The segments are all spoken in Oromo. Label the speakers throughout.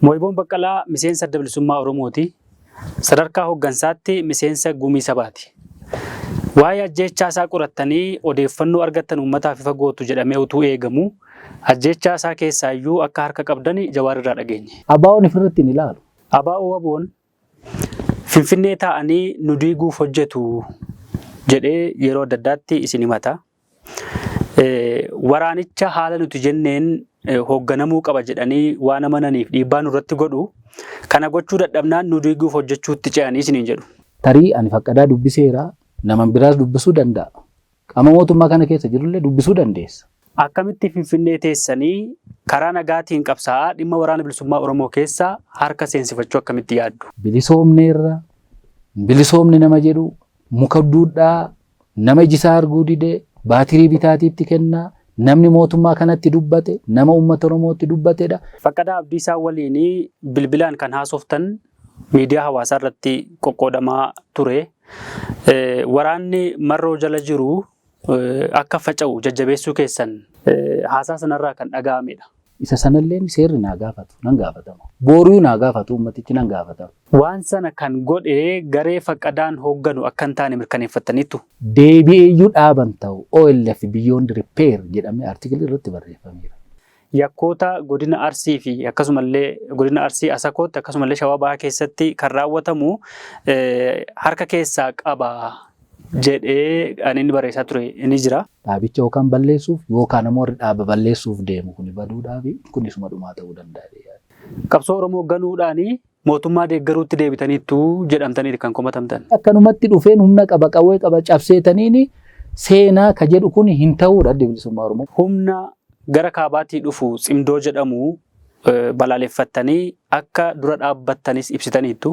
Speaker 1: Mooyiboon Baqqalaa miseensa Adda Bilisummaa Oromooti. Sadarkaa hooggansaatti miseensa gumii sabaati. Waa'ee ajjeechaa isaa qorattanii odeeffannoo argattan uummataaf ifa gootu jedhamee utuu eegamu ajjeechaa isaa keessaayyuu akka harka qabdan Jawaar irraa dhageenye.
Speaker 2: ABO'n ifirratti hin ilaalu.
Speaker 1: ABO WBO'n Finfinnee taa'anii nu diiguuf hojjetu jedhee yeroo adda addaatti isin himata. Waraanicha haala nuti jenneen hoogganamuu qaba jedhanii waan amananiif dhiibbaa nurratti godhu. Kana gochuu dadhabnaan nu diiguuf hojjechuutti ce'anii isiniin jedhu.
Speaker 2: Tarii ani Faqqadaa dubbiseera, naman biraas dubbisuu danda'a. Qaama mootummaa kana keessa jirullee dubbisuu dandeessa.
Speaker 1: Akkamitti Finfinnee teessanii karaa nagaatiin qabsaa'aa dhimma Waraana Bilisummaa Oromoo keessa harka seensifachuu akkamitti yaaddu?
Speaker 2: Bilisoomneerra, hin bilisoomne nama jedhu, muka duudhaa, nama iji isaa arguu dide, baatirii bitaatiitti kennaa, namni mootummaa kanatti dubbate, nama uummata Oromootti dubbatedha.
Speaker 1: Faqqadaa Abdiisaa waliin bilbilaan kan haasoftan miidiyaa hawaasaa irratti qoqqoodamaa ture. Waraanni Marroo jala jiru akka faca'u jajjabeessuu keessan haasaa sanarraa kan dhaga'amedha.
Speaker 2: Isa sanalleen seerri naa gaafatu, nan gaafatama. Booruu naa gaafatu, uummatichi nan gaafatama.
Speaker 1: Waan sana kan godhe garee Faqqadaan hoogganu akka hin taane mirkaneeffattaniittu?
Speaker 2: Deebi'eeyyuu dhaaban ta'u OLF Beyond Repair jedhamee artikilii irratti barreeffameera.
Speaker 1: Yakkoota godina Arsii fi akkasumallee godina Arsii Asakootti akkasumallee Shawaa Bahaa keessatti kan raawwatamu harka keessaa qaba jedhee kan inni barreessaa ture ni jira.
Speaker 2: Dhaabicha yookaan balleessuuf yookaan ammoo warri dhaaba balleessuuf deemu kuni baduudhaaf kun isuma dhumaa ta'uu danda'a jedhee yaada.
Speaker 1: Qabsoo Oromoo ganuudhaan mootummaa deeggaruutti deebitaniittu jedhamtaniiti kan komatamtan.
Speaker 2: Akkanumatti dhufeen humna qaba qawwee qaba cabseetaniini seenaa ka jedhu kun hin ta'uudha Addi Bilisummaa Oromoo.
Speaker 1: Humna gara kaabaatii dhufu Tsimdoo jedhamu balaaleffattanii akka dura dhaabbattanis ibsitaniittu.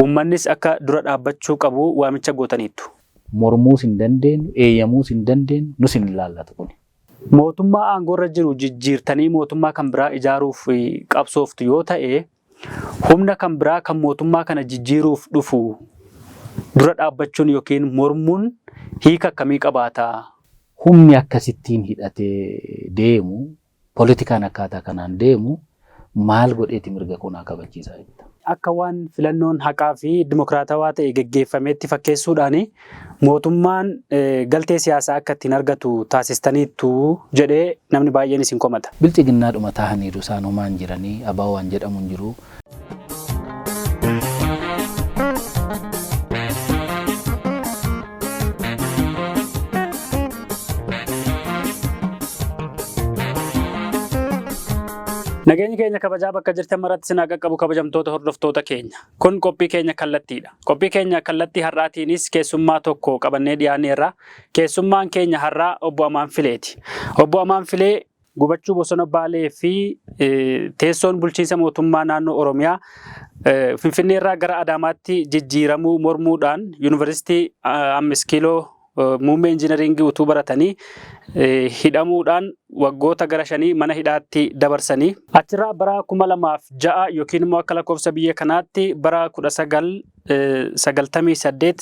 Speaker 1: Uummannis akka dura dhaabbachuu qabu waamicha gootaniittu.
Speaker 2: Mormuus hin dandeenyu, eeyyamuus hin dandeenyu, nus hin ilaallatu kuni.
Speaker 1: Mootummaa aangoorra jiru jijjiirtanii mootummaa kan biraa ijaaruuf qabsooftu yoo ta'e, humna kan biraa kan mootummaa kana jijjiiruuf dhufu dura dhaabbachuun yookiin mormuun hiika akkamii qabaata?
Speaker 2: Humni akkasittiin hidhatee deemu, politikaan akkaataa kanaan deemu maal godheeti mirga koo naa kabachiisaa jetta?
Speaker 1: Akka waan filannoon haqaa fi dimokiraatawaa ta'e geggeeffameetti fakkeessuudhaan mootummaan galtee siyaasaa akka ittiin argatu taasistaniittu jedhee namni baay'een isin komata.
Speaker 2: Bilxiginnaadhuma tahaniiru isaan homaa hin jiranii ABO waan jedhamu hin jiru.
Speaker 1: Nageenyi keenya kabajaa bakka jirtan maratti isin haa qaqqabu kabajamtoota hordoftoota keenya. Kun qophii keenya kallattiidha. Qophii keenya kallattii har'aatiinis keessummaa tokko qabannee dhiyaanneerra. Keessummaan keenya har'aa obbo Amaan Fileeti. Obbo Amaan Filee gubachuu bosona Baalee fi teessoon bulchiinsa mootummaa naannoo Oromiyaa Finfinneerraa gara Adaamaatti jijjiiramuu mormuudhaan Yuunivarsiitii Ammis Kiiloo muummee injiinaringii utuu baratanii hidhamuudhaan waggoota gara shanii mana hidhaatti dabarsanii. Achirraa bara 2006 yookiin immoo akka lakkoofsa biyya kanaatti bara 1998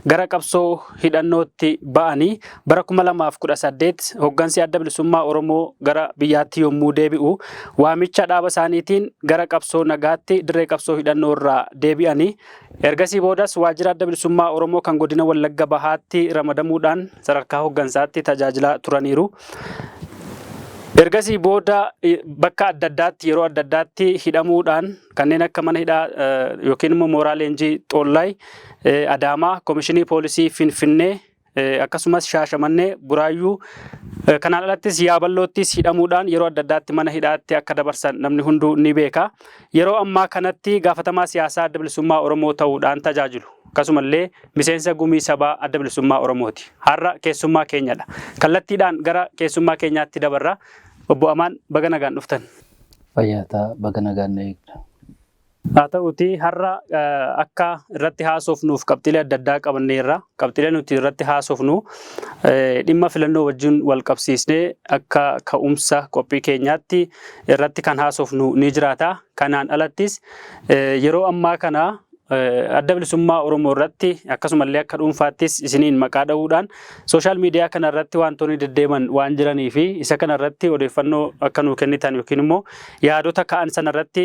Speaker 1: gara qabsoo hidhannootti ba'anii bara 2018 hoggansi Adda Bilisummaa Oromoo gara biyyaatti yommuu deebi'u waamicha dhaaba isaaniitiin gara qabsoo nagaatti dirree qabsoo hidhannoo irraa deebi'anii ergasii boodas waajjira Adda Bilisummaa Oromoo kan godina Wallagga Bahaatti ramadamuudhaan sadarkaa hoggansaatti tajaajilaa turaniiru. Ergasii booda bakka adda addaatti yeroo adda addaatti hidhamuudhaan kanneen akka mana hidhaa yookiin immoo mooraa leenjii Xoollaay, Adaamaa, Komishinii Poolisii Finfinnee akkasumas Shaashamannee, Buraayyuu kanaan alattis Yaaballoottis hidhamuudhaan yeroo adda addaatti mana hidhaatti akka dabarsan namni hunduu ni beeka. Yeroo ammaa kanatti gaafatamaa siyaasaa Adda Bilisummaa Oromoo ta'uudhaan tajaajilu. Akkasumallee miseensa gumii sabaa Adda Bilisummaa Oromooti. Har'a keessummaa keenyadha. Kallattiidhaan gara keessummaa keenyaatti dabarra. Obbo Amaan baga nagaan dhuftan.
Speaker 2: Fayyaataa baga nagaan na eegda.
Speaker 1: Haa ta'uutii har'a akka irratti haasofnuuf qabxiilee adda addaa qabanneerra. Qabxiilee nuti irratti haasofnu dhimma filannoo wajjin wal qabsiisnee akka ka'umsa qophii keenyaatti irratti kan haasofnu ni jiraata. Kanaan alattis yeroo ammaa kana Adda Bilisummaa Oromoo irratti akkasumallee akka dhuunfaattis isiniin maqaa dha'uudhaan social media kana irratti wantoonni deddeeman waan jiranii fi isa kana irratti odeeffannoo akka nuu kennitan yookiin immoo yaadota ka'an sana irratti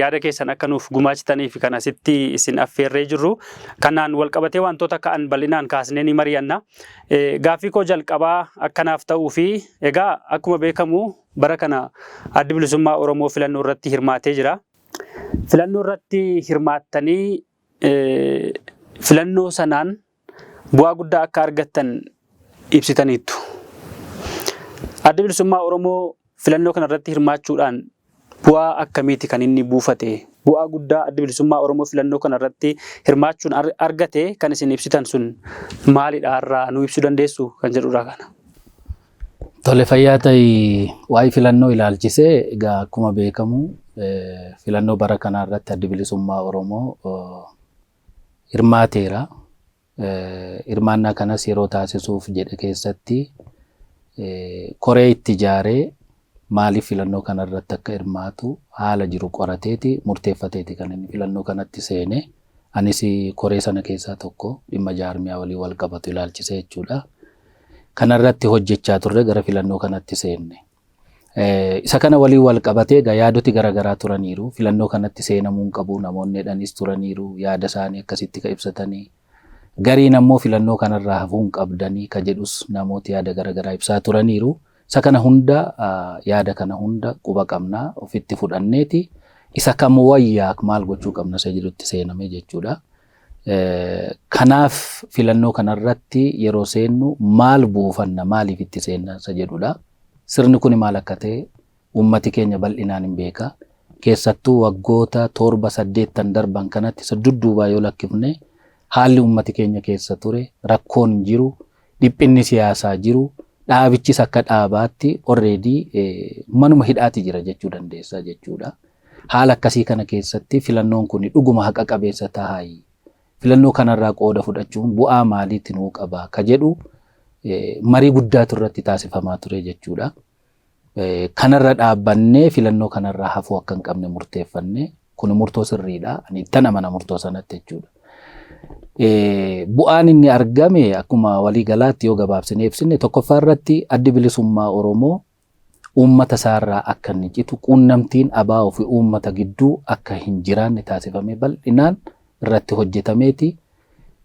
Speaker 1: yaada keessan akka nuuf gumaachitanii fi kan asitti isin affeerree jirru. Kanaan walqabatee wantoota ka'an bal'inaan kaasnee ni mari'anna. Gaaffii koo jalqabaa akkanaaf ta'uu fi egaa akkuma beekamu bara kana Addi Bilisummaa Oromoo filannoo irratti hirmaatee jira. Filannoo irratti hirmaattanii filannoo sanaan bu'aa guddaa akka argattan ibsitaniittu. Addi Bilisummaa Oromoo filannoo kana irratti hirmaachuudhaan bu'aa akkamiiti kan inni buufate? Bu'aa guddaa Addi Bilisummaa Oromoo filannoo kana irratti hirmaachuun argate kan isin ibsitan sun maalidha, irraa nu ibsuu dandeessu kan jedhudha kana.
Speaker 2: Tole, fayyaa ta'ii. Waa'ee filannoo ilaalchisee egaa akkuma beekamu filannoo bara kanaa irratti Addi Bilisummaa Oromoo hirmaateera. Hirmaannaa kanas yeroo taasisuuf jedhe keessatti koree itti ijaaree maaliif filannoo kana irratti akka hirmaatu haala jiru qorateeti murteeffateeti kan inni filannoo kanatti seene. Anis koree sana keessaa tokko, dhimma jaarmiyaa walii wal qabatu ilaalchisee jechuudha. Kanarratti hojjechaa turre, gara filannoo kanatti seenne. Isa kana waliin wal qabatee egaa yaadoti garaagaraa turaniiru. Filannoo kanatti seenamuu hin qabu namoonni jedhanis turaniiru, yaada isaanii akkasitti ka ibsatanii. Gariin ammoo filannoo kanarraa hafuu hin qabdanii ka jedhus namooti yaada garaagaraa ibsaa turaniiru. Isa kana hunda, yaada kana hunda quba qabnaa ofitti fudhanneeti isa kam wayyaa, maal gochuu qabna isa jedhutti seename jechuudha. Kanaaf filannoo kanarratti yeroo seennu maal buufanna, maaliif itti seenna isa jedhudha. Sirni kun maal akka ta'e uummati keenya bal'inaan hin beeka. Keessattuu waggoota 7, 8 darban kanatti isa dudduubaa yoo lakkifne, haalli uummati keenya keessa ture, rakkoon jiru, dhiphinni siyaasaa jiru, dhaabichis akka dhaabaatti already manuma hidhaati jira jechuu dandeessa jechuudha. Haala akkasii kana keessatti filannoon kun dhuguma haqa qabeessa tahayi? Filannoo kanarraa qooda fudhachuun bu'aa maaliitti nuu qaba ka jedhu marii guddaatu irratti taasifamaa ture jechuudha. Kanarra dhaabbannee filannoo kanarraa hafuu akka hin qabne murteeffanne. Kun murtoo sirriidha. Ani ittan amana murtoo sanatti jechuudha. Bu'aan inni argame akkuma waliigalaatti yoo gabaabsinee ibsine, tokkoffaa irratti Addi Bilisummaa Oromoo uummata isaarraa akka inni citu, quunnamtiin ABO fi uummata gidduu akka hin jiraanne taasifamee bal'inaan irratti hojjetameeti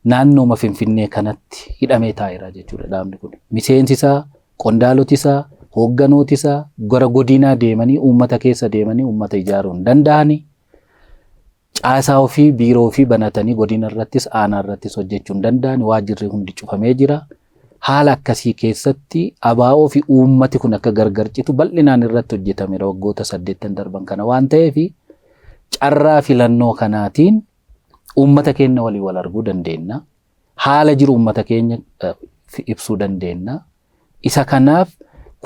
Speaker 2: naannooma Finfinnee kanatti hidhamee taa'eera jechuudha dhaabni kun. Miseensi isaa, qondaaloti isaa, hoogganooti isaa gara godinaa deemanii, uummata keessa deemanii uummata ijaaruu hin danda'ani. Caasaa ofii, biiroo ofii banatanii godina irrattis aanaa irrattis hojjechuu hin danda'ani. Waajjirri hundi cufamee jira. Haala akkasii keessatti ABO fi uummati kun akka gargar citu bal'inaan irratti hojjetameera waggoota 8 darban kana waan ta'eef, carraa filannoo kanaatiin uummata keenya walii wal arguu dandeenya. Haala jiru uummata keenya ibsuu dandeenya. Isa kanaaf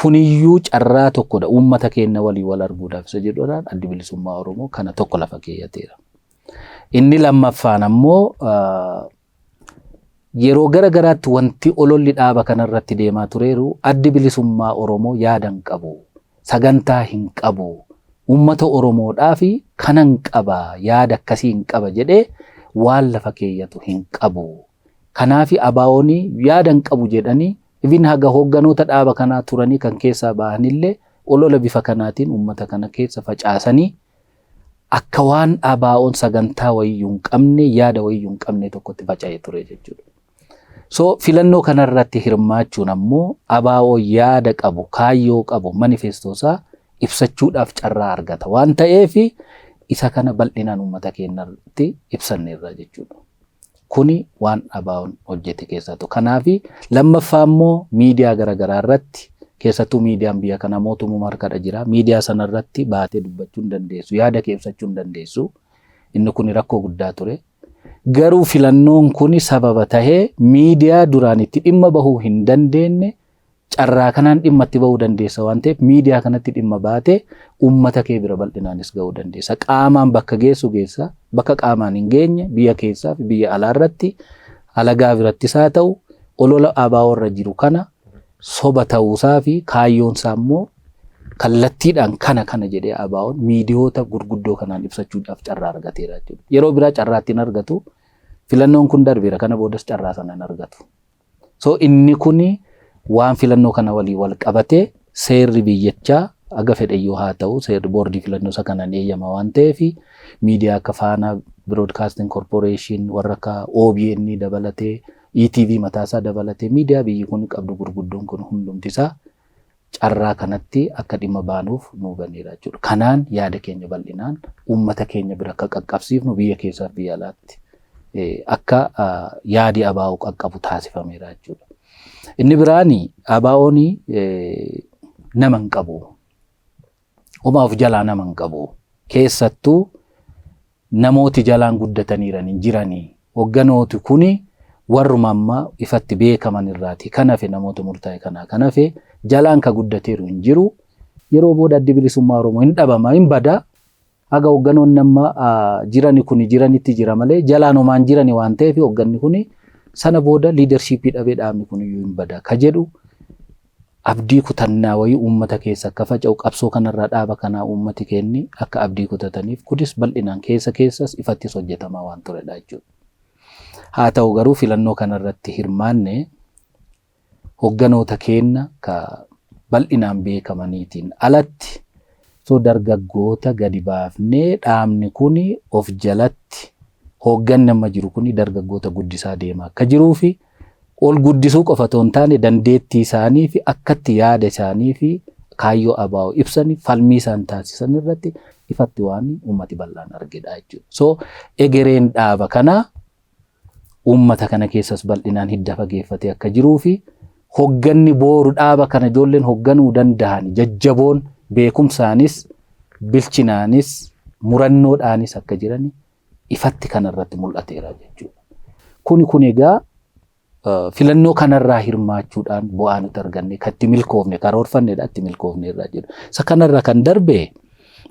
Speaker 2: kuniyyuu carraa tokkodha uummata keenya walii wal arguudhaaf isa jedhuudhaan Addi Bilisummaa Oromoo kana tokko lafa keeyyateera. Inni lammaffaan ammoo yeroo gara garaatti wanti ololli dhaaba kanarratti deemaa tureeru, Addi Bilisummaa Oromoo yaada hin qabu, sagantaa hin qabu, uummata Oromoodhaaf kanan qaba, yaada akkasii hin qaba jedhee waan lafa keeyyatu hin qabu. Kanaaf ABO'n yaada hin qabu jedhanii even haga hoogganoota dhaaba kanaa turanii kan keessaa bahanillee olola bifa kanaatiin uummata kana keessa facaasanii akka waan ABO'n sagantaa wayiyyuu hin qabne, yaada wayiyyuu hin qabne tokkotti faca'ee ture jechuudha. So filannoo kanarratti hirmaachuun ammoo ABO yaada qabu, kaayyoo qabu, manifestoo isaa ibsachuudhaaf carraa argata waan ta'eef, isa kana bal'inaan uummata keenyatti ibsanneerra jechuudha. Kuni waan ABO'n hojjete keessaa tokko. Kanaaf lammaffaa immoo miidiyaa garaagaraa irratti, keessattuu miidiyaan biyya kanaa mootummaa harkadha jira. Miidiyaa sana irratti baatee dubbachuu hin dandeessu. Yaada kee ibsachuu hin dandeessu. Inni kun rakkoo guddaa ture. Garuu filannoon kun sababa tahee miidiyaa duraan itti dhimma bahuu hin dandeenye carraa kanaan dhimma itti bahuu dandeessa waan ta'eef, miidiyaa kanatti dhimma baatee uummata kee bira bal'inaanis gahuu dandeessa. Qaamaan bakka geessu geessa, bakka qaamaan hin geenye biyya keessaa fi biyya alaa irratti, alagaa birattis haa ta'u, olola ABO irra jiru kana soba ta'uusaa fi kaayyoonsaa immoo Kallattiidhaan kana kana jedhee ABO'n miidiyoota gurguddoo kanaan ibsachuudhaaf carraa argateera jechuudha. Yeroo biraa carraa ittiin argatu, filannoon kun darbeera, kana boodas carraa sana hin argatu. So inni kuni waan filannoo kana walii wal qabatee seerri biyyichaa aga fedheyyuu haa ta'u, seerri boordii filannoo isa kanaan eeyyama waan ta'eef, miidiyaa akka Faanaa Broadcasting Corporation, warra akka OBN dabalatee, ETV mataasaa dabalatee, miidiyaa biyyi kun qabdu gurguddoon kun hundumti isaa carraa kanatti akka dhimma baanuuf nu baneera jechuudha. Kanaan yaada keenya bal'inaan uummata keenya bira akka qaqqabsiifnu, biyya keessaaf biyya alaatti akka yaadi ABO qaqqabu taasifameera jechuudha. Inni biraani ABO'n nama hin qabu. Homaa of jalaa nama hin qabu. Keessattuu namooti jalaan guddataniiran hin jiranii. Hogganooti kuni warruma amma ifatti beekaman irraati. Kan hafe namoota murtaa'e kanaa kan hafe jalaan ka guddateeru hin jiru. Yeroo booda Addi Bilisummaa Oromoo hin dhabama, hin bada. Haga hogganoonni amma jirani kuni jiranitti jira malee jalaan homaan jirani waan ta'eef, hogganni kuni sana booda leadership dhabee dhaabni kun iyyuu hin bada. Ka jedhu abdii kutannaa wayii uummata keessa akka faca'u, qabsoo kanarraa dhaaba kanaa uummati kenni akka abdii kutataniif kunis bal'inaan keessa keessas ifattis hojjetamaa waan turedha jechuudha. Haa ta'u garuu filannoo kanarratti hirmaanne hogganoota keenna ka bal'inaan beekamaniitiin alatti so dargaggoota gadi baafnee, dhaabni kun of jalatti hoogganni amma jiru kun dargaggoota guddisaa deemaa akka jiruu fi ol guddisuu qofa otoo hin taane, dandeettii isaanii fi akkatti yaada isaanii fi kaayyoo ABO ibsanii falmii isaan taasisan irratti ifatti waan uummati bal'aan argedha jechuudha. So egereen dhaaba kanaa uummata kana keessas bal'inaan hidda fageeffatee akka jiruu fi hogganni booru dhaaba kana ijoolleen hogganuu danda'an jajjaboon beekumsaanis, bilchinaanis, murannoodhaanis akka jiran ifatti kanarratti mul'ateera jechuudha. Kuni kun egaa filannoo kanarraa hirmaachuudhaan bu'aa nuti arganne kan itti milkoofne karoorfannedha, itti milkoofne irraa jedhu. Isa kanarra kan darbe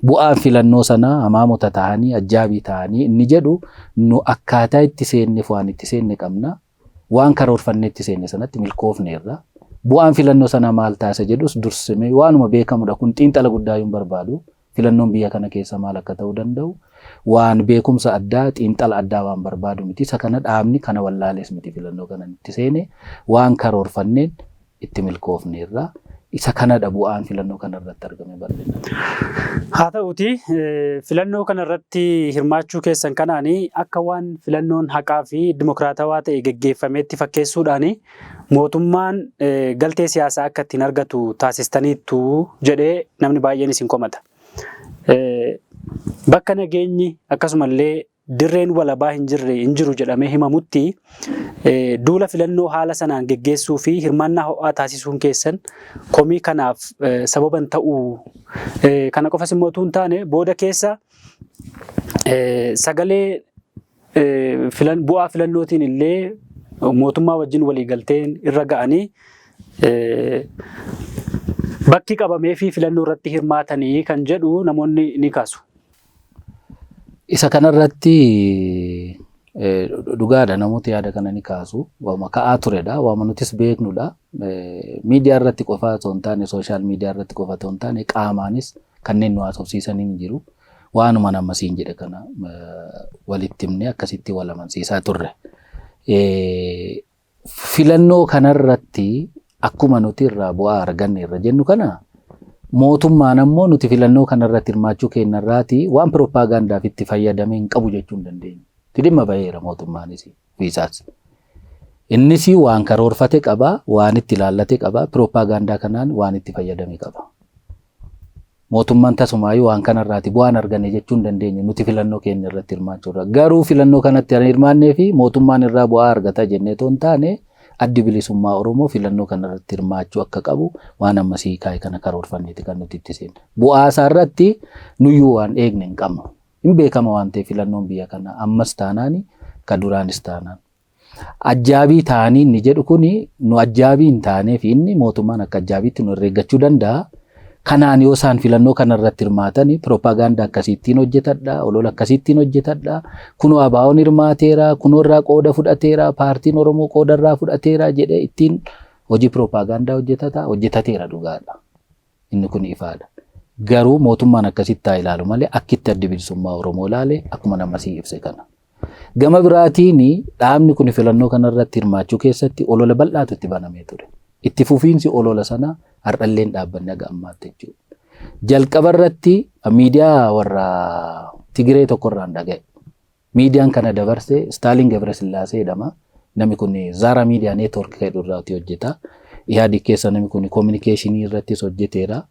Speaker 2: bu'aan filannoo sanaa hamaamota ta'anii ajjaabii ta'anii inni jedhu, nu akkaataa itti seenneef waan itti seenne qabna. Waan karoorfannee itti seenne sanatti milkoofneerra. Bu'aan filannoo sanaa maal taasisa jedhus dursimee waanuma beekamudha, kun xiinxala guddaa hin barbaadu. Filannoon biyya kana keessa maal akka ta'uu danda'u waan beekumsa addaa, xiinxala addaa waan barbaadu miti. Isa kana dhaabni kana wallaalees miti, filannoo kana itti seene waan karoorfanneen itti milkoofneerra. Isa kanadha bu'aan filannoo kana irratti argame bal'inaan.
Speaker 1: Haa ta'uti filannoo kana irratti hirmaachuu keessan kanaan akka waan filannoon haqaa fi dimokiraatawaa ta'e geggeeffameetti fakkeessuudhaan mootummaan galtee siyaasaa akka ittiin argatu taasistaniittu jedhee namni baay'een isin komata. Bakka nageenyi akkasumallee dirreen walabaa hin jirre hin jiru jedhamee himamutti duula filannoo haala sanaan geggeessuu fi hirmaannaa ho'aa taasisuun keessan komii kanaaf sababan ta'uu, kana qofas immoo utuu hin taane booda keessa sagalee bu'aa filannootiin illee mootummaa wajjin waliigalteen irra ga'anii bakki qabamee fi filannoo irratti hirmaatanii kan jedhu namoonni ni kaasu.
Speaker 2: Isa kanarratti dhugaadha, namoota yaada kana ni kaasu. Waama ka'aa turedha. Waama nutis beeknudha. Miidiyaa irratti qofa osoo hin taane, social media irratti qofa osoo hin taane, qaamaanis kanneen nu haasofsiisanii ni jiru. Waanuma nama siin jedhe kana walitti himnee akkasitti wal amansiisaa turre. Filannoo kanarratti akkuma nuti irraa bu'aa arganne irra jennu kana, mootummaan ammoo nuti filannoo kanarratti hirmaachuu keenyarraati waan pirooppaagaandaaf itti fayyadamee hin qabu jechuu hin dandeenyu. Itti dhimma baheera mootummaanis ofiisaas. Innis waan karoorfate qaba, waan itti ilaallate qaba, pirooppaagaandaa kanaan waan itti fayyadame qaba. Mootummaan tasumaayyuu waan kanarraati bu'aan arganne jechuu hin dandeenyu nuti filannoo keenya irratti hirmaachuurra. Garuu filannoo kanatti kan hirmaannee fi mootummaan irraa bu'aa argata jennee otoo hin taane, Addi Bilisummaa Oromoo filannoo kanarratti hirmaachuu akka qabu waan ammasii kaa'e kana karoorfanneeti kan nuti itti seenne. Bu'aa isaa irratti nuyyuu waan eegne hin qabnu. Hin beekama waan ta'eef filannoon biyya kanaa ammas taanaani ka duraanis taanaan. Ajjaabii ta'anii inni jedhu kuni, nu ajjaabii hin taaneef inni mootummaan akka ajjaabiitti nu herreeggachuu danda'a. Kanaan yoo isaan filannoo kanarratti hirmaatanii pirooppaagaandaa akkasiittiin hojjetadha, olola akkasiittiin hojjetadha, kunoo ABO'n hirmaateera, kunoo irraa qooda fudhateera, paartiin Oromoo qooda irraa fudhateera jedhee ittiin hojii pirooppaagaandaa hojjetata, hojjetateera dhugaadha. Inni kun ifaadha. Garuu mootummaan akkasitti haa ilaalu malee akkitti Addi Bilisummaa Oromoo ilaale akkuma nama sii ibse kana. Gama biraatiin dhaabni kun filannoo kanarratti hirmaachuu keessatti olola bal'aatu itti banamee ture. Itti fufiinsi olola sana har'allee hin dhaabbanne haga ammaatti jechuudha. Jalqaba irratti miidiyaa warra Tigiree tokkorraan dhaga'e. Miidiyaan kana dabarse Staaliin Gabrasillaasee jedhama. Namni kun Zaara Miidiyaa Neetwork kan jedhu irraati hojjeta. Ihaadig keessa namni kun communication irrattis hojjeteera.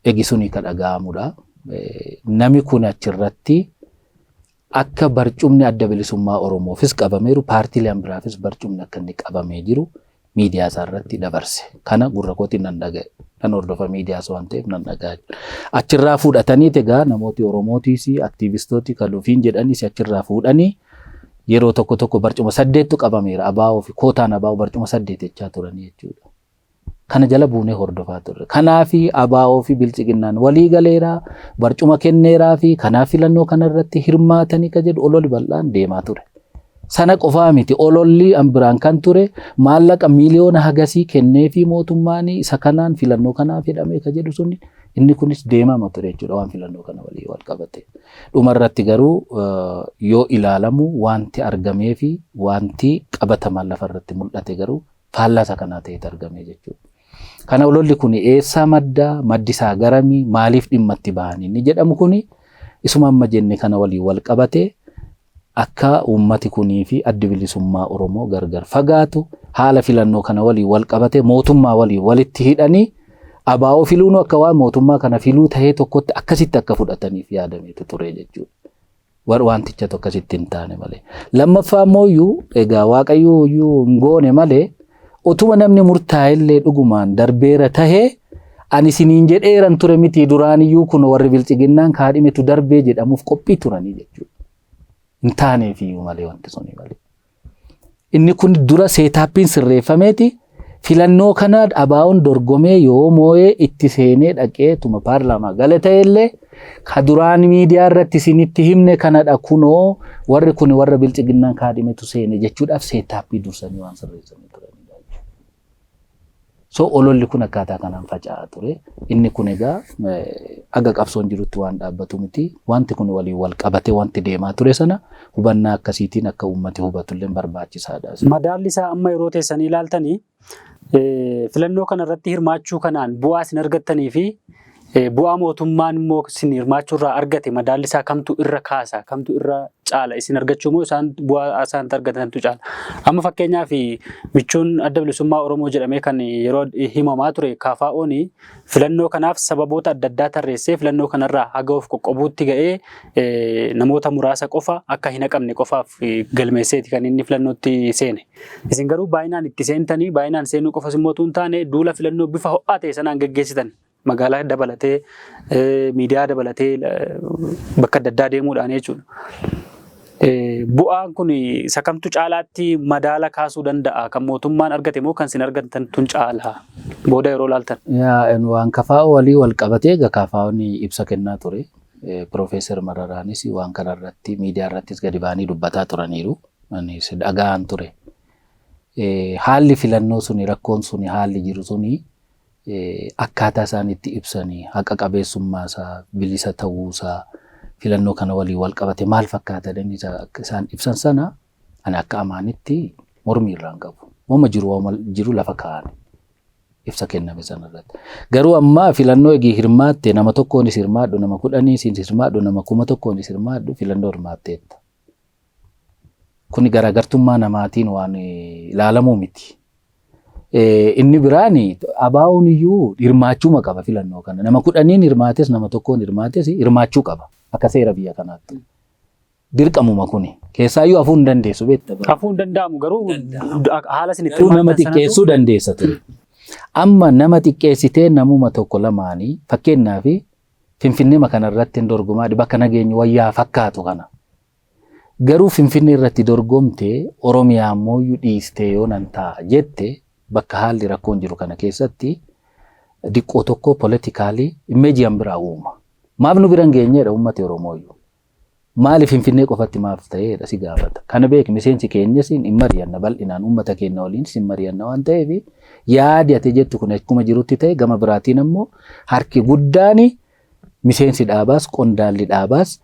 Speaker 2: Egi suni kan dhaga'amudha. Namni kun achirratti akka barcumni Adda Bilisummaa Oromoofis qabameeru, paartiileen biraafis barcumni akka inni qabamee jiru miidiyaa isaa irratti dabarse. Kana gurra kootiin nan dhaga'e. Nan hordofa miidiyaas waan ta'eef nan dhaga'a. Achirraa fuudhataniit egaa namooti Oromootiis aktiivistooti kan ofiin jedhanis achirraa fuudhanii yeroo tokko tokko barcuma 8tu qabameera ABO fi kootaan ABO barcuma 8 jechaa turanii jechuudha. Kana jala buunee hordofaa turre. Kanaafi ABO fi Biltsiginnaan walii galeera, barcuma kenneeraa fi kanaaf filannoo kanarratti hirmaatanii ka jedhu ololli bal'aan deemaa ture. Sana qofaa miti, ololli an biraan kan ture maallaqa miiliyoona hagasii kennee fi mootummaan isa kanaan filannoo kanaaf jedhamee ka jedhu suni inni kunis deemama ture jechuudha waan filannoo kana walii wal qabate. Dhumarratti garuu yoo ilaalamu wanti argamee fi wanti qabatamaan lafarratti mul'ate garuu faallaa isa kanaa ta'etu argame jechuudha. Kana ololli kun eessaa madda, maddi isaa garamii, maaliif dhimma itti bahan inni jedhamu kuni isuma amma jenne kana waliin wal qabate akka uummati kunii fi Addi Bilisummaa Oromoo gargar fagaatu, haala filannoo kana waliin wal qabate mootummaa waliin walitti hidhanii ABO filuun akka waan mootummaa kana filuu tahee tokkotti akkasitti akka fudhataniif yaadameetu ture jechuudha. Wanticha tokko akkasitti hin taane malee. Lammaffaa immoo iyyuu egaa Waaqayyo iyyuu hin goone malee utuma namni murtaa'ellee dhugumaan darbeera tahee ani isiniin jedheeran ture miti duraan iyyuu kun warri biltsiginnaan kaadhimetu darbee jedhamuuf qophii turanii jechuudha. Hin taaneef iyyuu malee wanti suni malee. Inni kun dura seetaappiin sirreeffameeti filannoo kana ABO'n dorgomee yoo moo'ee itti seenee dhaqee tuma paarlaamaa gala ta'ellee ka duraan miidiyaa irratti isinitti himne kanadha kunoo warri kun warra biltsiginnaan kaadhimetu seene jechuudhaaf seetaappii dursanii waan sirreessanii turanidha. So ololli kun akkaataa kanaan faca'aa ture. Inni kun egaa aga qabsoon jirutti waan dhaabbatu miti. Wanti kun waliin wal qabatee wanti deemaa ture sana hubannaa akkasiitiin akka uummati hubatullee barbaachisaadha.
Speaker 1: Madaalli isaa amma yeroo teessanii ilaaltanii filannoo kanarratti hirmaachuu kanaan bu'aa isin argattanii fi bu'aa mootummaan immoo isin hirmaachuu irraa argate madaalli isaa kamtu irra kaasa, kamtu irra caala, isin argachuu moo isaan bu'aa isaan argatantu caala? Amma fakkeenyaaf michuun Adda Bilisummaa Oromoo jedhamee kan yeroo himamaa ture KFO'n filannoo kanaaf sababoota adda addaa tarreessee filannoo kanarraa haga of qoqqobuutti ga'ee namoota muraasa qofa akka hin haqamne qofaaf galmeesseeti kan inni filannootti seene. Isin garuu baay'inaan itti seentanii baay'inaan seenuu qofas immoo utuu hin taane duula filannoo bifa ho'aa ta'e sanaan geggeessitan. Magaalaa dabalatee, miidiyaa dabalatee bakka adda addaa deemuudhaan jechuudha. Bu'aan kun isa kamtu caalaatti madaala kaasuu danda'a? Kan mootummaan argate moo kan isin argattan tun caala? Booda yeroo ilaaltan.
Speaker 2: Waan KFO walii wal qabatee egaa KFO'n ibsa kennaa ture. Piroofeesar Mararaanis waan kanarratti miidiyaa irrattis gadi ba'anii dubbataa turaniiru. Anis dhaga'aan ture. Haalli filannoo suni rakkoon suni haalli jiru suni akkaataa isaan itti ibsanii haqa qabeessummaa isaa bilisa ta'uu isaa filannoo kana waliin wal qabate maal fakkaata jedhanii isaan ibsan sana ani akka amaanitti mormii irraa hin qabu. Wama jiru wama jiru lafa kaa'an ibsa kenname sana irratti. Garuu amma filannoo eegi hirmaatte nama tokkoonis hirmaadhu, nama 10nis hirmaadhu, nama 1000nis hirmaadhu, filannoo hirmaatteetta. Kuni garaagartummaa namaatiin waan ilaalamuu miti. Inni biraan ABO'n iyyuu hirmaachuuma qaba filannoo kana. Nama 10n hirmaates nama tokkoon hirmaates hirmaachuu qaba akka seera biyya kanaatti. Dirqamuma kuni. Keessaayyuu hafuu hin dandeessu beekta.
Speaker 1: Hafuu hin danda'amu garuu haala isin itti
Speaker 2: Garuu nama xiqqeessuu dandeessa ture. Amma nama xiqqeessitee namuma tokko lamaanii fakkeenyaaf Finfinnee kanarratti hin dorgomaa bakka nageenyi wayyaa fakkaatu kana. Garuu Finfinnee irratti dorgomte Oromiyaa immoo dhiistee yoo nan ta'a jette bakka haalli rakkoon jiru kana keessatti diqqoo tokko politikaalii image an biraa uuma. Maaf nu bira hin geenyedha uummati Oromooyyuu. Maaliif Finfinnee qofatti maaf ta'eedha si gaafata. Kana beek, miseensi keenyas hin mari'anna, bal'inaan uummata keenya waliin hin mari'anna waan ta'eef, yaadi ati jettu kun akkuma jirutti ta'e, gama biraatiin ammoo harki guddaan miseensi dhaabaas qondaalli dhaabaas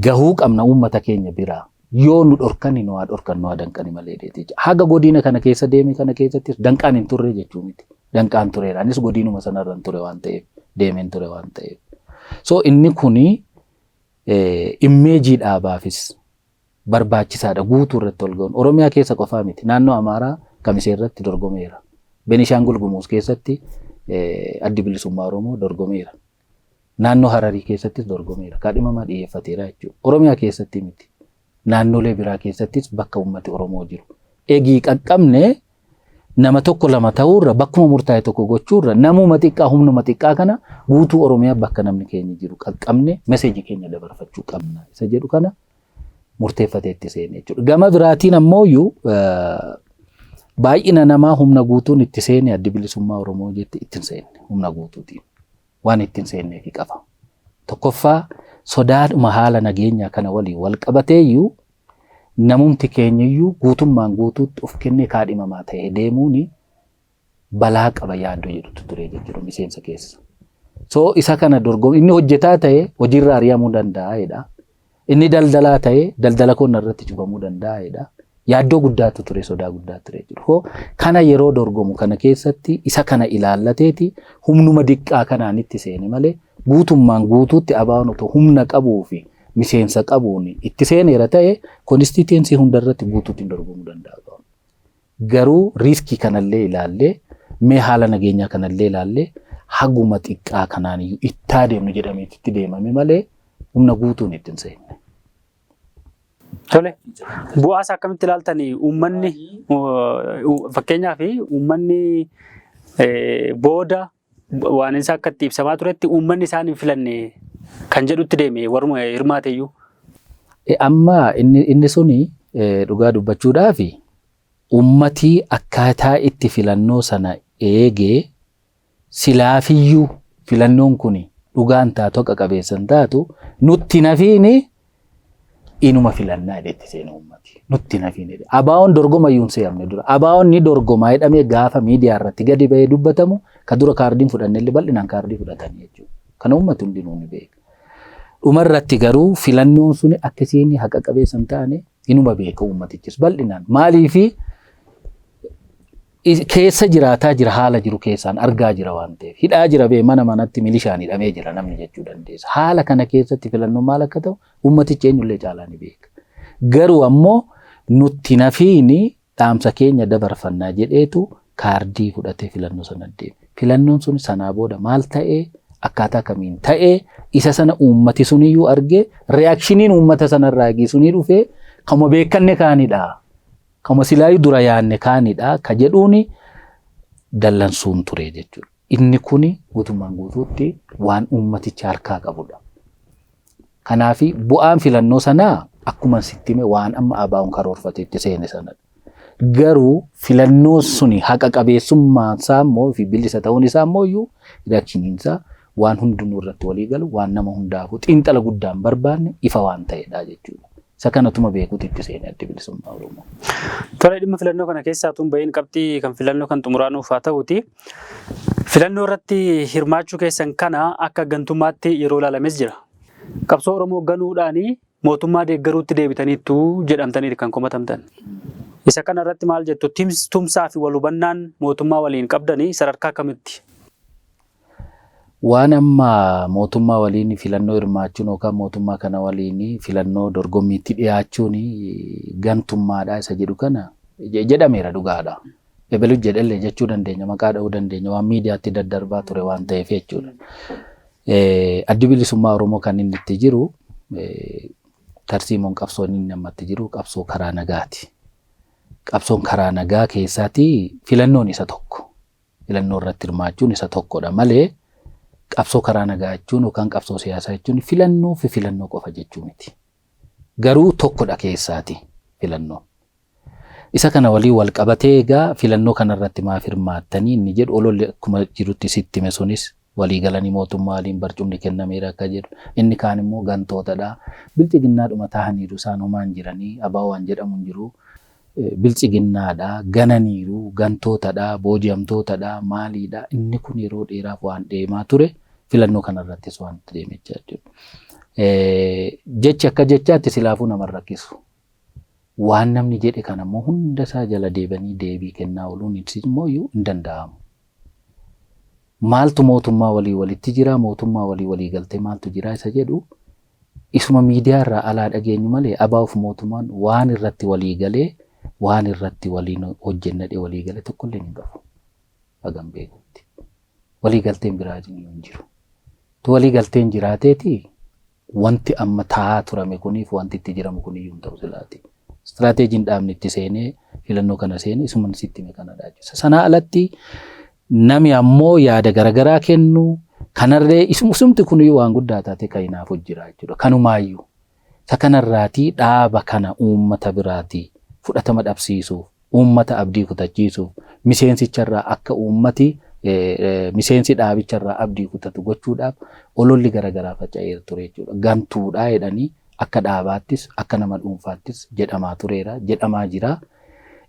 Speaker 2: gahuu qabna uummata keenya biraa. Yoo nu dhorkani, nu haa dhorkan, nu haa danqani malee deeti. Haga godina kana keessa deeme kana keessattis danqaan hin turre jechuu miti. Danqaan tureera. Anis godinuma sanarra hin ture waan ta'eef, deemeen ture waan ta'eef. So inni kuni image dhaabaafis barbaachisaadha guutuu irratti ol ga'uun. Oromiyaa keessa qofaa miti. Naannoo Amaaraa Kamisee irratti dorgomeera. Benishaangul Gumuz keessatti Addi Bilisummaa Oromoo dorgomeera. Naannoo Hararii keessattis dorgomeera. Kaadhimamaa dhiyeeffateera jechuudha. Oromiyaa keessatti miti. Naannolee biraa keessattis bakka uummati Oromoo jiru. Egii qaqqabne, nama tokko lama ta'uurra, bakkuma murtaa'e tokko gochuurra, namuma xiqqaa, humnuma xiqqaa kana guutuu Oromiyaa bakka namni keenya jiru qaqqabne message keenya dabarfachuu qabna isa jedhu kana murteeffatee itti seene jechuudha. Gama biraatiin ammoo baay'ina namaa humna guutuun itti seene Addi Bilisummaa Oromoo jette ittiin seenne humna guutuutiin waan ittiin seenneefi qaba. Tokkoffaa, sodaadhuma haala nageenyaa kana waliin wal qabateeyyuu namumti keenyayyuu guutummaan guutuutti of kennee kaadhimamaa ta'ee deemuun balaa qaba yaaddoo jedhutu ture jechuudha miseensa keessa. So isa kana dorgomu, inni hojjetaa ta'e hojiirra ari'amuu danda'a jedha. Inni daldalaa ta'e daldala qonna irratti cufamuu danda'a jedha. Yaaddoo guddaatu ture, sodaa guddaa ture jechuudha. Kana yeroo dorgomu kana keessatti isa kana ilaallateeti humnuma diqqaa kanaan itti seene malee, guutummaan guutuutti ABO'n otoo humna qabuu fi miseensa qabuun itti seeneera ta'e, constituency hundarratti guutuutti dorgomuu danda'a. Garuu risk kanallee ilaallee, mee haala nageenyaa kanallee ilaallee, haguma xiqqaa kanaan iyyuu ittaa deemnu jedhamee itti deemame malee humna guutuun itti hin seenne.
Speaker 1: Tole, bu'aa isaa akkamitti ilaaltanii? Uummanni, fakkeenyaaf, uummanni booda waan isaa akka itti ibsamaa turetti uummanni isaan hin filanne kan jedhutti deeme warruma hirmaateyyuu.
Speaker 2: Amma inni suni dhugaa dubbachuudhaaf uummatii akkaataa itti filannoo sana eegee silaafiyyuu filannoon kun dhugaan taatu, haqa qabeessan taatu, nutti nafiini inuma filannaa jedhetti seena uummati. Nutti nafiin jedhe. ABO'n dorgoma iyyuu hin seeramne dura. ABO'n ni dorgomaa jedhamee gaafa miidiyaa irratti gadi bahee dubbatamu ka dura kaardiin fudhannellee bal'inaan kaardii fudhatanii jechuudha. Kana uummati hundinuu ni beeka. Dhumarratti garuu filannoon suni akka isiin haqa qabeessa hin taane inuma beeka uummatichis bal'inaan. Maaliifi keessa jiraataa jira, haala jiru keessaan argaa jira waan ta'eef. Hidhaa jira bee, mana manatti milishaan hidhamee jira namni jechuu dandeessa. Haala kana keessatti filannoon maal akka ta'u uummatichi eenyullee caalaa ni beeka. Garuu ammoo nutti nafiini dhaamsa keenya dabarfannaa jedheetu kaardii fudhatee filannoo sana deeme. Filannoon sun sanaa booda maal ta'ee, akkaataa kamiin ta'ee, isa sana uummati suniyyuu argee, reactioniin uummata sanarraa sunii dhufee kama beekanne kaanidha. Kama silaayyuu dura yaanne kaanidha ka jedhuuni dallansuun ture jechuudha. Inni kuni guutummaan guutuutti waan uummaticha harkaa qabudha. Kanaafi bu'aan filannoo sanaa akkuma sitti hime waan amma ABO'n karoorfatee itti seene sanadha. Garuu filannoo suni haqa qabeessummaan isaa immoo fi bilisa ta'uun isaa immoo iyyuu reactioniin isaa waan hundinuu irratti walii galu, waan nama hundaafuu xiinxala guddaan barbaanne, ifa waan ta'edha jechuudha. Isa kanatuma beekuutu itti seene Addi Bilisummaa Oromoo.
Speaker 1: Tole, dhimma filannoo kana keessaa tun bahiin qabxii kan filannoo kan xumuraa nuuf haa ta'uti. Filannoo irratti hirmaachuu keessan kana akka gantummaatti yeroo ilaalames jira. Qabsoo Oromoo ganuudhaani mootummaa deeggaruutti deebitaniittu jedhamtanii kan komatamtan. Isa kana irratti maal jettu? Tumsaa fi wal hubannaan mootummaa waliin qabdanii sadarkaa kamitti?
Speaker 2: Waan amma mootummaa waliin filannoo hirmaachuun yookaan mootummaa kana waliin filannoo dorgommiitti dhiyaachuun gantummaadha isa jedhu kana jedhameera, dhugaadha. Ebelu jedhellee jechuu dandeenya, maqaa dha'uu dandeenya, waan miidiyaatti daddarbaa ture waan ta'eef jechuudha. Addi Bilisummaa Oromoo kan inni itti jiru, tarsiimoon qabsoon inni ammatti jiru qabsoo karaa nagaati. Qabsoon karaa nagaa keessaati filannoon isa tokko. Filannoo irratti hirmaachuun isa tokkodha malee qabsoo karaa nagaa jechuun yookaan qabsoo siyaasaa jechuun filannoo fi filannoo qofa jechuu miti. Garuu tokkodha keessaati filannoon. Isa kana waliin wal qabatee egaa filannoo kanarratti maaf hirmaattanii inni jedhu ololli akkuma jirutti sitti hime sunis Waliigalanii mootummaa waliin barcumni kennameera akka jedhu. Inni kaan immoo gantootadha. Bilxiginnaadhuma tahaniiru isaan homaan jiranii ABO waan jedhamu hin jiru. Bilxiginnaadha, gananiiru, gantootadha, booji'amtootadha, maaliidha. Inni kun yeroo dheeraaf waan deemaa ture filannoo kanarrattis waan itti deeme jechuudha. Jechi akka jechaatti silaafuu nama rakkisu. Waan namni jedhe kana immoo hunda isaa jala deebanii deebii kennaa ooluun immoo iyyuu hin danda'amu. Maaltu mootummaa walii walitti jira, mootummaa walii walii galtee maaltu jira isa jedhu isuma miidiyaa irraa alaa dhageenyu malee ABOf mootummaan waan irratti walii galee waan irratti waliin hojjennadhe walii gale tokkollee hin qabu. Hagam beekutti. Walii galteen biraa hin jiru. Tu walii galteen jiraateeti wanti amma taa'aa turame kuniif wanti itti jiramu kuniyyuu hin ta'u silaati. Istiraateejiin dhaabni itti seenee filannoo kana seenee isuma sitti hime kanadha jechuudha. Sanaa alatti nami ammoo yaada garaagaraa kennu kanarree isumti kuniyyuu waan guddaa taate kan hinaafu jira jechuudha. Kanumaayyuu isa kanarraatii dhaaba kana uummata biraatii fudhatama dhabsiisuuf, uummata abdii kutachiisuuf, miseensicharraa akka uummati miseensi dhaabicharraa abdii kutatu gochuudhaaf ololli garaagaraa faca'ee ture jechuudha. Gantuudhaa jedhanii akka dhaabaattis akka nama dhuunfaattis jedhamaa tureera, jedhamaa jira.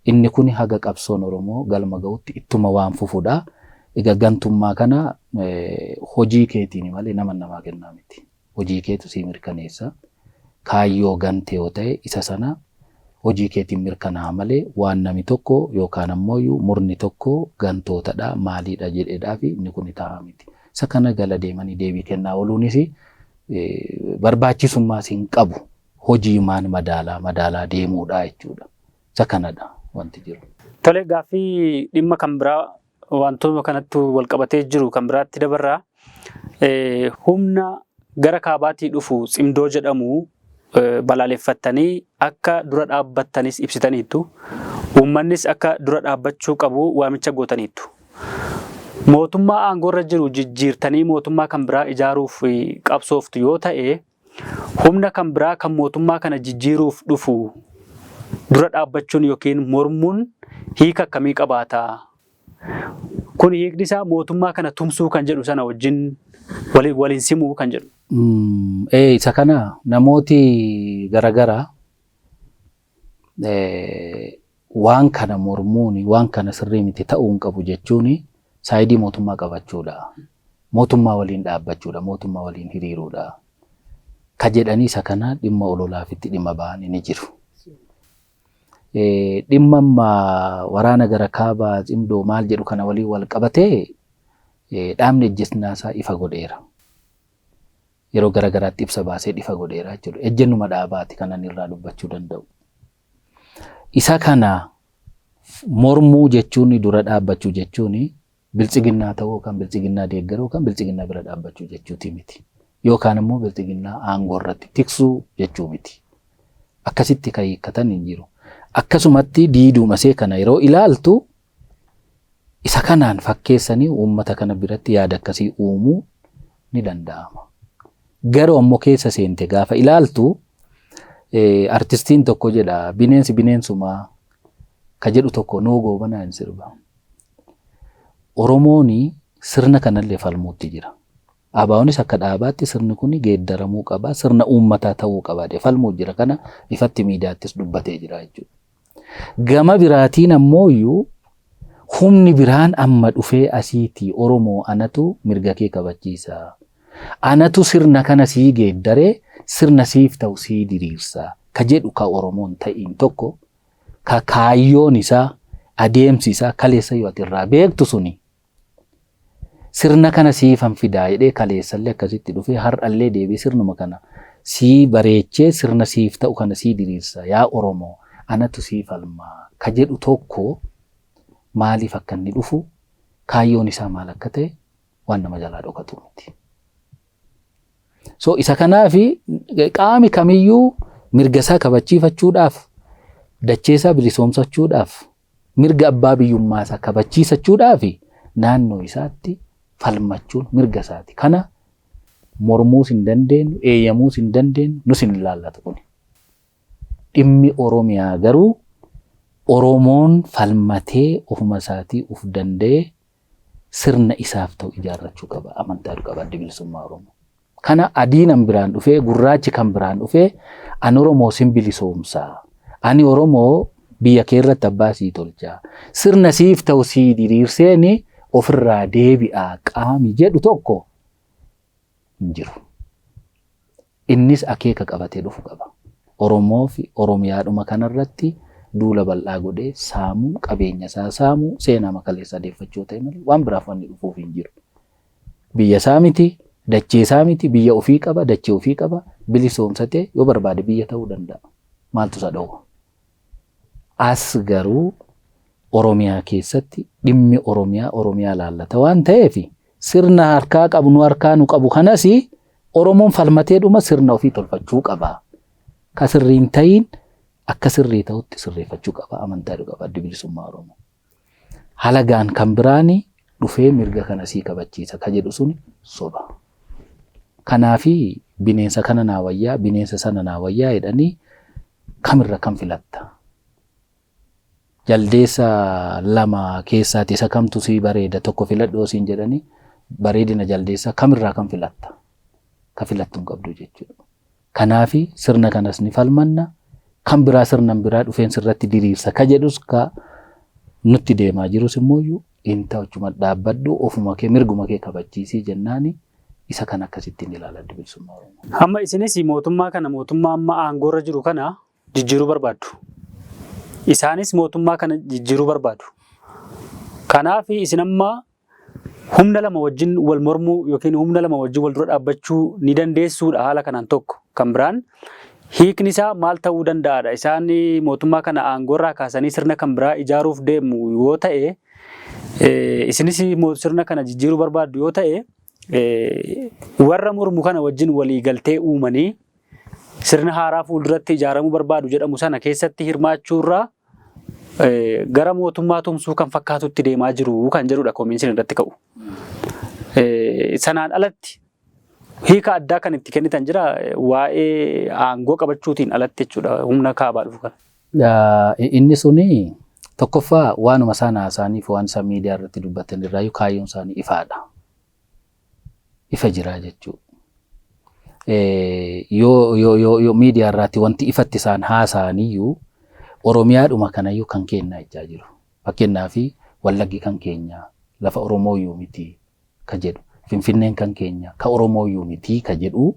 Speaker 2: Inni kun haga qabsoon Oromoo galma ga'utti ittuma waan fufudha. Egaa gantummaa kana hojii keetiin malee nama namaa kennaa miti. Hojii keetu sii mirkaneessa. Kaayyoo gante yoo ta'e isa sana hojii keetiin mirkanaa'a malee waan nami tokko yookaan ammoo murni tokko gantootadha maaliidha jedhedhaa fi inni kun taa'aa miti. Isa kana gala deemanii deebii kennaa ooluunis barbaachisummaas hin qabu. Hojii maan madaalaa madaalaa deemuudha jechuudha. Isa kanadha wanti jiru.
Speaker 1: Tole, gaaffii dhimma kan biraa wantoota kanatti wal qabatee jiru kan biraatti dabarraa. Humna gara kaabaatii dhufu Tsimdoo jedhamu balaaleffattanii akka dura dhaabbattanis ibsitaniittu. Uummannis akka dura dhaabbachuu qabu waamicha gootaniittu. Mootummaa aangoorra jiru jijjiirtanii mootummaa kan biraa ijaaruuf qabsooftu yoo ta'e humna kan biraa kan mootummaa kana jijjiiruuf dhufu dura dhaabbachuun yookiin mormuun hiika akkamii qabaata? Kun hiikni isaa mootummaa kana tumsuu kan jedhu sana wajjin waliin simuu kan jedhu.
Speaker 2: Isa kana namooti garaagaraa waan kana mormuun waan kana sirrii miti ta'uu hin qabu jechuun saayidii mootummaa qabachuudha. Mootummaa waliin dhaabbachuudha. Mootummaa waliin hiriiruudha. Ka jedhanii isa kana dhimma ololaafitti dhimma ba'anii ni jiru. Dhimma amma waraana gara kaabaa Tsimdoo maal jedhu kana waliin wal qabatee dhaabni ejjennaa isaa ifa godheera. Yeroo garaagaraatti ibsa baasee ifa godheera jechuudha. Ejjennuma dhaabaati kanan irraa dubbachuu danda'u. Isa kana mormuu jechuun dura dhaabbachuu jechuun biltsiginnaa ta'uu yookaan biltsiginnaa deeggaruu yookaan biltsiginnaa bira dhaabbachuu jechuuti miti. Yookaan immoo biltsiginnaa aangoo irratti tiksuu jechuu miti. Akkasitti kan hiikkatan hin jiru. Akkasumatti diiduma see kana yeroo ilaaltu isa kanaan fakkeessanii uummata kana biratti yaada akkasii uumuu ni danda'ama. Garuu ammoo keessa seente gaafa ilaaltu artistiin tokko jedha bineensi bineensumaa ka jedhu tokko nuu goobanaa hin sirba. Oromoon sirna kanallee falmuutti jira. ABOnis akka dhaabaatti sirni kun geeddaramuu qaba, sirna uummataa ta'uu qaba falmuu jira kana ifatti miidiyaattis dubbatee jira jechuudha. Gama biraatiin ammoo humni biraan amma dhufee asiitii Oromoo anatu mirga kee kabachiisa. Anatu sirna kana sii geeddaree sirna siif ta'u sii diriirsa. Ka jedhu ka Oromoon ta'iin tokko ka kaayyoon isaa adeemsi isaa kaleessa yoo ati irraa beektu suni sirna kana siifan fidaa jedhee kaleessallee akkasitti dhufee har'allee deebi'ee sirnuma kana sii bareechee sirna siif ta'u kana sii diriirsa yaa Oromoo anatu sii falmaa ka jedhu tokko maaliif akka inni dhufu kaayyoon isaa maal akka ta'e waan nama jalaa dhokatu miti. So isa kanaafi qaami kamiyyuu mirga isaa kabachiifachuudhaaf dachee isaa bilisoomsachuudhaaf mirga abbaa biyyummaa isaa kabachiisachuudhaaf naannoo isaatti falmachuun mirga isaati. Kana mormuus hin dandeenyu, eeyyamuus hin dandeenyu, nus hin ilaallatu kuni. Dhimmi Oromiyaa garuu Oromoon falmatee ofuma isaatii uf danda'ee Sirna isaaf ta'u ijaarrachuu qaba. Amantaa qaba Addi Bilisummaa Oromoo. Kana adiin biraan dhufee, gurraachi kan biraan dhufee, ani Oromoo sin bilisoomsaa. Ani Oromoo biyya kee irratti abbaa sii tolchaa. Sirna siif ta'u sii diriirseeni ofirraa deebi'aa qaami jedhu tokko hin jiru. Innis akeeka qabatee dhufu qaba. Oromoo fi Oromiyaadhuma kanarratti duula bal'aa godhee saamuu, qabeenya isaa saamuu, seenaa makaleessaa deeffachuu ta'e malee waan biraaf wanni dhufuuf hin jiru. Biyya isaa miti, dachee isaa miti, biyya ofii qaba, dachee ofii qaba, bilisoomsatee yoo barbaade biyya ta'uu danda'a. Maaltu isa dhowwa? As garuu Oromiyaa keessatti dhimmi Oromiyaa Oromiyaa laallata waan ta'eef, sirna harkaa qabnu, harkaa nu qabu kanas Oromoon falmatee dhuma sirna ofii tolfachuu qaba. Ka sirriin ta'iin akka sirrii ta'utti sirreeffachuu qaba, amantaa qaba Addi Bilisummaa Oromoo. Halagaan kan biraani dhufee mirga kana sii kabachiisa ka jedhu sun soba. Kanaafi bineensa kana naa wayyaa, bineensa sana naa wayyaa jedhanii kamirra kam filatta? Jaldeessa lama keessaati isa kamtu sii bareeda, tokko filadhu siin jedhanii, bareedina jaldeessaa kamirraa kam filatta? Ka filattu hin qabdu jechuudha. Kanaafi sirna kanas ni falmanna. Kan biraa sirna biraa dhufeen sirratti diriirsa ka jedhus, ka nutti deemaa jirus immoo hin ta'u, achuma dhaabbadhu, ofuma kee mirguma kee kabachiisii jennaani isa kan akkasittiin ilaala Adda Bilisummaa Oromoo.
Speaker 1: Amma isinis mootummaa kana, mootummaa amma aangoorra jiru kana jijjiiruu barbaaddu. Isaanis mootummaa kana jijjiiruu barbaadu. Kanaaf isin amma humna lama wajjin wal mormuu yookiin humna lama wajjin wal dura dhaabbachuu ni dandeessuudha haala kanaan tokko. Kan biraan hiikni isaa maal ta'uu danda'aadha? Isaan mootummaa kana aangoorraa kaasanii sirna kan biraa ijaaruuf deemu yoo ta'e, isinis sirna kana jijjiiruu barbaaddu yoo ta'e, warra mormu kana wajjin walii galtee uumanii sirna haaraa fuulduratti ijaaramuu barbaadu jedhamu sana keessatti hirmaachuurraa gara mootummaa tumsuu kan fakkaatutti deemaa jiru kan jedhudha komiin isin irratti ka'u. Sanaan alatti hiika addaa kan itti kennitan jira waa'ee aangoo qabachuutiin alatti jechuudha, humna kaabaa dhufu kana.
Speaker 2: Inni suni tokkoffaa waanuma isaan haasa'aniif, waan isaan miidiyaa irratti dubbatan irraayyuu kaayyoon isaanii ifaadha. Ifa jiraa jechuudha. Yoo miidiyaa irratti wanti ifatti isaan haasa'aniyyuu Oromiyaadhuma kanayyuu kan kennaa jechaa jiru. Fakkeenyaaf Wallaggi kan keenya, lafa Oromooyyuu miti ka jedhu. Finfinneen kan keenya, ka Oromooyyuu miti ka jedhu.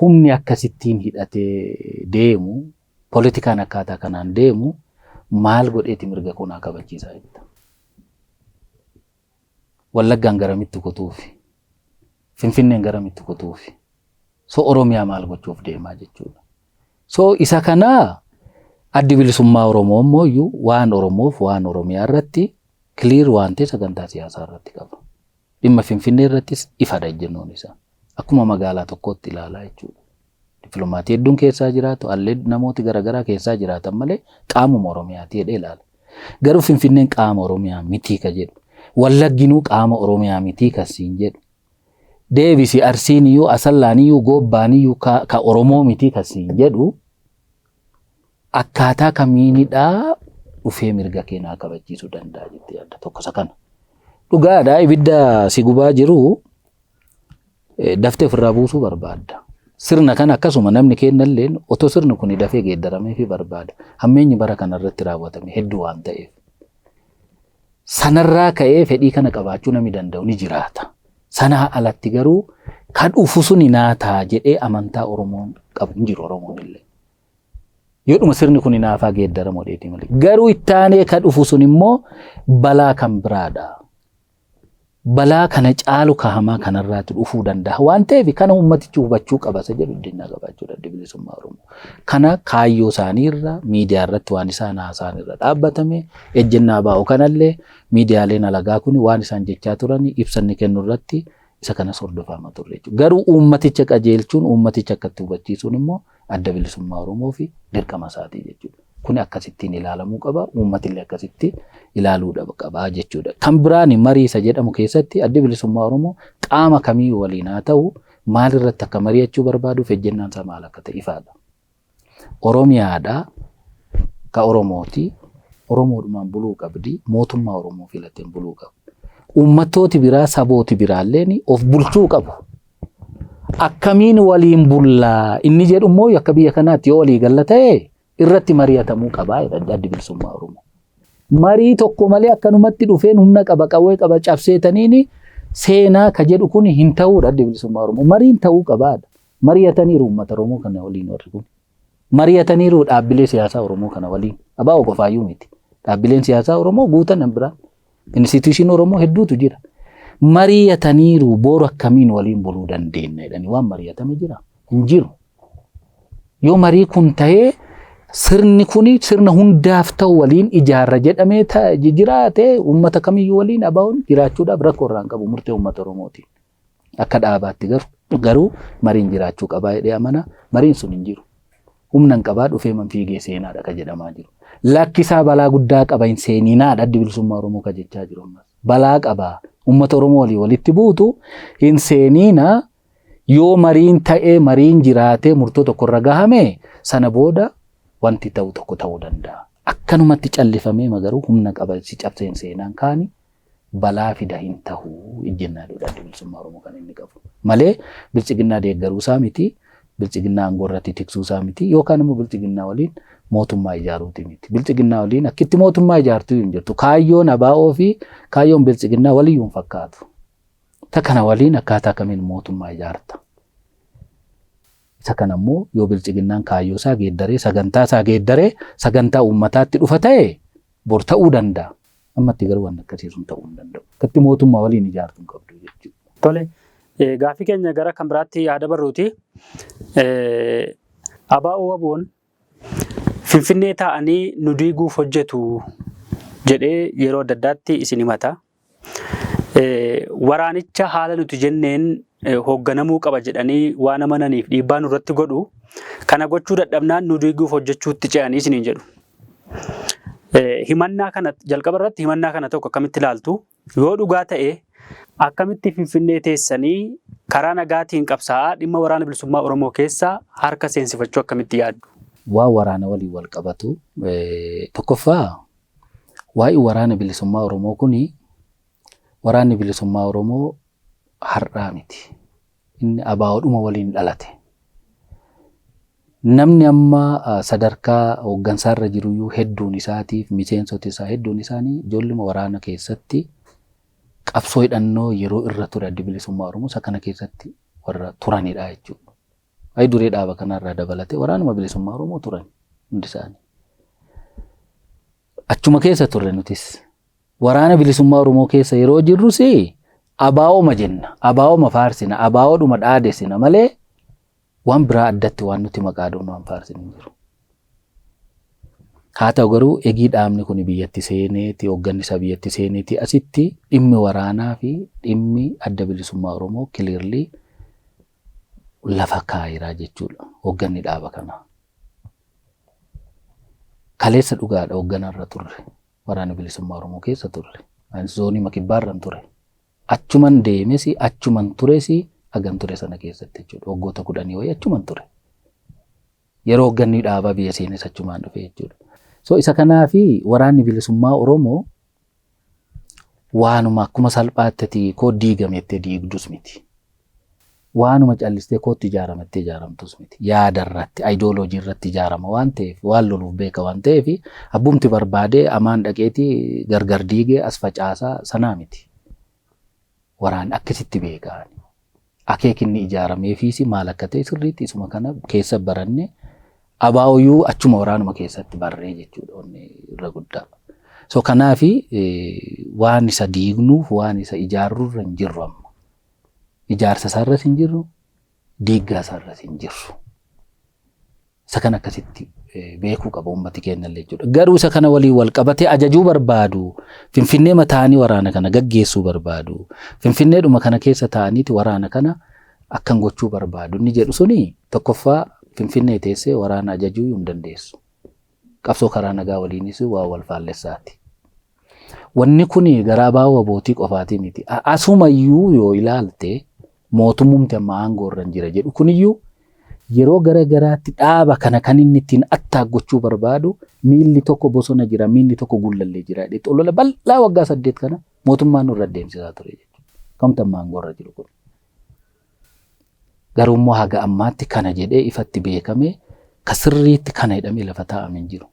Speaker 2: Humni akkasittiin hidhatee deemu, poolitikaan akkaataa kanaan deemu, maal godheeti mirga kunaa kabachiisaa jetta? Wallaggaan garamitti kutuufi? Finfinneen garamitti kutuufi? So Oromiyaa maal gochuuf deemaa jechuudha. So isa kanaa Addi Bilisummaa Oromoo immoo waan Oromoof waan Oromiyaa irratti clear waan ta'e sagantaa siyaasaa irratti qaba. Dhimma Finfinnee irrattis ifadha ejjennoon isaa. Akkuma magaalaa tokkootti ilaalaa jechuudha. Dippiloomatii hedduun keessaa jiraatu, allee namooti garaagaraa keessaa jiraatan malee qaamuma Oromiyaati jedhee ilaala. Garuu Finfinneen qaama Oromiyaa mitii ka jedhu. Wallagginuu qaama Oromiyaa mitii ka siin jedhu. Deebisi Arsiiniyyuu, Asallaaniyyuu, Goobbaaniyyuu ka Oromoo mitii ka siin jedhu, akkaataa kamiinidhaa dhufee mirga keenyaa kabachiisuu danda'a jettee yaadda? Tokko isa kana. Dhugaadha, ibidda si gubaa jiru daftee ofirraa buusuu barbaadda. Sirna kana akkasuma namni kennalleen otoo sirni kun dafee geeddarameefii barbaada. Hammeenyi bara kana irratti raawwatame hedduu waan ta'eef. Sanarraa ka'ee fedhii kana qabaachuu namni danda'u ni jiraata. Sanaa alatti garuu kan dhufu suni naa ta'a jedhee amantaa Oromoon qabu hin jiru, Oromoon illee. Yoodhuma sirni kun naafaa geeddaramu dheetii malee. Garuu ittaanee kan dhufu sun immoo balaa kan biraadha. Balaa kana caalu ka hamaa kanarraatti dhufuu danda'a waan ta'eef, kana uummatichi hubachuu qaba isa jedhu iddinaa qabaachuudha Adda Bilisummaa Oromoo. Kana kaayyoo isaanii irra, miidiyaa irratti waan isaan haasa'an irra dhaabbatame, ejjennaa baa'u kanallee, miidiyaaleen alagaa kun waan isaan jechaa turan ibsanni kennu irratti isa kanas hordofaama turre jechuudha. Garuu uummaticha qajeelchuun, uummaticha akkatti hubachiisuun immoo Adda Bilisummaa Oromoo fi dirqama isaatii jechuudha. Kun akkasittiin ilaalamuu qaba. Uummatillee akkasitti ilaaluu qaba jechuudha. Kan biraan marii isa jedhamu keessatti Addi Bilisummaa Oromoo qaama kamii waliin haa ta'u, maalirratti akka mari'achuu barbaaduuf ejjennaan isaa maal akka ta'e ifaadha. Oromiyaadha, ka Oromooti. Oromoodhumaan buluu qabdi. Mootummaa Oromoo filateen buluu qabdi. Uummattooti biraa sabooti biraalleen of bulchuu qabu. Akkamiin waliin bullaa inni jedhu immoo akka biyya kanaatti yoo walii galla ta'e irratti mari'atamuu qabaa jedha Addi Bilisummaa Oromoo. Marii tokko malee akkanumatti dhufeen humna qaba qawwee qaba cabseetaniin seenaa ka jedhu kun hin ta'uudha Addi Bilisummaa Oromoo. Mariin ta'uu qabaadha. Mari'ataniiru uummata Oromoo kana waliin warri kun. Mari'ataniiru dhaabbilee siyaasaa Oromoo kana waliin. ABO qofaayyuu miti. Dhaabbileen siyaasaa Oromoo guutan biraan. Institution Oromoo hedduutu jira. Mari'ataniiru boru akkamiin waliin buluu dandeenya jedhanii waan mari'atame jira. Hin jiru. Yoo marii kun ta'ee sirni kun sirna hundaaf ta'u waliin ijaarra jedhamee jiraate uummata kamiyyuu waliin ABO'n jiraachuudhaaf rakkoo irraa hin qabu murtee uummata Oromootiin. Akka dhaabaatti garuu mariin jiraachuu qabaa jedhee amana. Mariin sun hin jiru. Humna hin qabaa dhufee man fiigee seenaadha ka jedhamaa jiru. Lakkisaa balaa guddaa qaba hin seeninaadha Addi Bilisummaa Oromoo ka jechaa jiru ammas. Balaa qaba. Uummata Oromoo walii walitti buutu hin seeninaa. Yoo mariin ta'ee mariin jiraatee murtoo tokko irra gahame sana booda wanti ta'u tokko ta'uu danda'a. Akkanumatti callifamee garuu humna qaba si cabseen seenaan kaani balaa fida hin ta'u ejjennaa Addi Bilisummaa Oromoo kan inni qabu. Malee bilchiginnaa deeggaruu isaa miti, bilchiginnaa aangoo irratti tiksuu isaa miti yookaan immoo bilchiginnaa waliin mootummaa ijaaruuti miti. Bilchiginnaa waliin akkitti mootummaa ijaartuu hin jirtu. Kaayyoon ABO fi kaayyoon bilchiginnaa waliyyuu hin fakkaatu. Ta kana waliin akkaataa kamiin mootummaa ijaarta? Isa kana immoo yoo bilchiginnaan kaayyoo isaa geeddaree sagantaa isaa geeddaree sagantaa uummataatti dhufa ta'e bor ta'uu danda'a. Ammatti garuu waan akkasii sun ta'uu hin danda'u. Akkatti mootummaa waliin ijaartuu hin qabdu jechuudha.
Speaker 1: Tole, gaaffii keenya gara kan biraatti yaada barruuti. ABO WBO'n Finfinnee taa'anii nu diiguuf hojjetu jedhee yeroo adda addaatti isin himata. Waraanicha haala nuti jenneen hoogganamuu qaba jedhanii waan amananiif dhiibbaa nurratti godhu. Kana gochuu dadhabnaan nu diiguuf hojjechuutti ce'anii isiniin jedhu. Himannaa kana jalqaba irratti himannaa kana tokko akkamitti ilaaltu? Yoo dhugaa ta'e akkamitti Finfinnee teessanii karaa nagaatiin qabsaa'aa dhimma waraana bilisummaa Oromoo keessa harka seensifachuu akkamitti yaaddu?
Speaker 2: Waan waraana waliin wal qabatu tokkoffaa waa'ee waraana bilisummaa Oromoo kuni waraanni bilisummaa Oromoo har'aa miti. Inni ABO'dhuma waliin dhalate. Namni amma sadarkaa hooggansaarra jiruyyuu hedduun isaatiif miseensota isaa hedduun isaanii ijoolluma waraana keessatti qabsoo hidhannoo yeroo irra ture Addi Bilisummaa Oromoo isa kana keessatti warra turanidha jechuudha. Ayi duree dhaaba kanarraa dabalatee waraanuma bilisummaa Oromoo turan hundi isaanii. Achuma keessa turre nutis. Waraana bilisummaa Oromoo keessa yeroo jirrus ABO'ma jenna, ABO'ma faarsina, ABO'dhuma dhaadessina malee waan biraa addatti waan nuti maqaa dhoofnu waan faarsinu hin jiru. Haa ta'u garuu egii dhaabni kun biyyatti seeneeti, hoogganni isaa biyyatti seeneeti asitti dhimmi waraanaa fi dhimmi adda bilisummaa Oromoo clearly lafa kaayiraa jechuudha hoogganni dhaaba kanaa. Kaleessa dhugaadha hoogganarra turre. Waraana bilisummaa Oromoo keessa turre. Zoonii kibbaarran ture. Achuman deemes achuman tures hagan ture sana keessatti jechuudha. Waggoota 10 wayii achuman ture. Yeroo hoogganni dhaabaa biyya seenes achumaan dhufe jechuudha. So isa kanaafi waraanni bilisummaa Oromoo waanuma akkuma salphaatti koo diigamettee diigdus miti. Waanuma callistee kootti ijaaramattee ijaaramtus miti. Yaada irratti, ayidooloojii irratti ijaarama waan ta'eef, waan loluuf beeka waan ta'eef, abbumti barbaadee amaan dhaqeetii gargar diigee as facaasaa sanaa miti. Waraanni akkasitti beekaa. Akeekinni ijaarameefiis maal akka ta'e sirriitti isuma kana keessa baranne ABO'yyuu achuma waraanuma keessatti barree jechuudha wanni irra guddaa. So kanaafi waan isa diignuuf waan isa ijaarrurra hin jirru amma. Ijaarsa isaarras hin jirru, diiggaa isaarras hin jirru. Isa kana akkasitti beekuu qaba uummati keenya illee jechuudha. Garuu isa kana waliin wal qabatee ajajuu barbaadu, Finfinnee mataanii waraana kana gaggeessuu barbaadu, Finfinneedhuma kana keessa taa'aniiti waraana kana akkan gochuu barbaadu. Inni jedhu suni tokkoffaa Finfinnee teessee waraana ajajuu hin dandeessu. Qabsoo karaa nagaa waliinis waa wal faallessaati. Wanni kun gara ABO abbootii qofaatii miti. Asumayyuu yoo ilaalte mootummumti amma aangoo irra jira jedhu kuniyyuu yeroo gara garaatti dhaaba kana kan inni ittiin attaak gochuu barbaadu miilli tokko bosona jira, miilli tokko gullallee jira jedhee xolola bal'aa waggaa 8 kana Mootummaan nurra deemsisaa ture jechuudha. Kamtu amma aangoo irra jiru kun. Garuu immoo haga ammaatti kana jedhee ifatti beekamee ka sirriitti kana jedhamee lafa taa'amee hin jiru.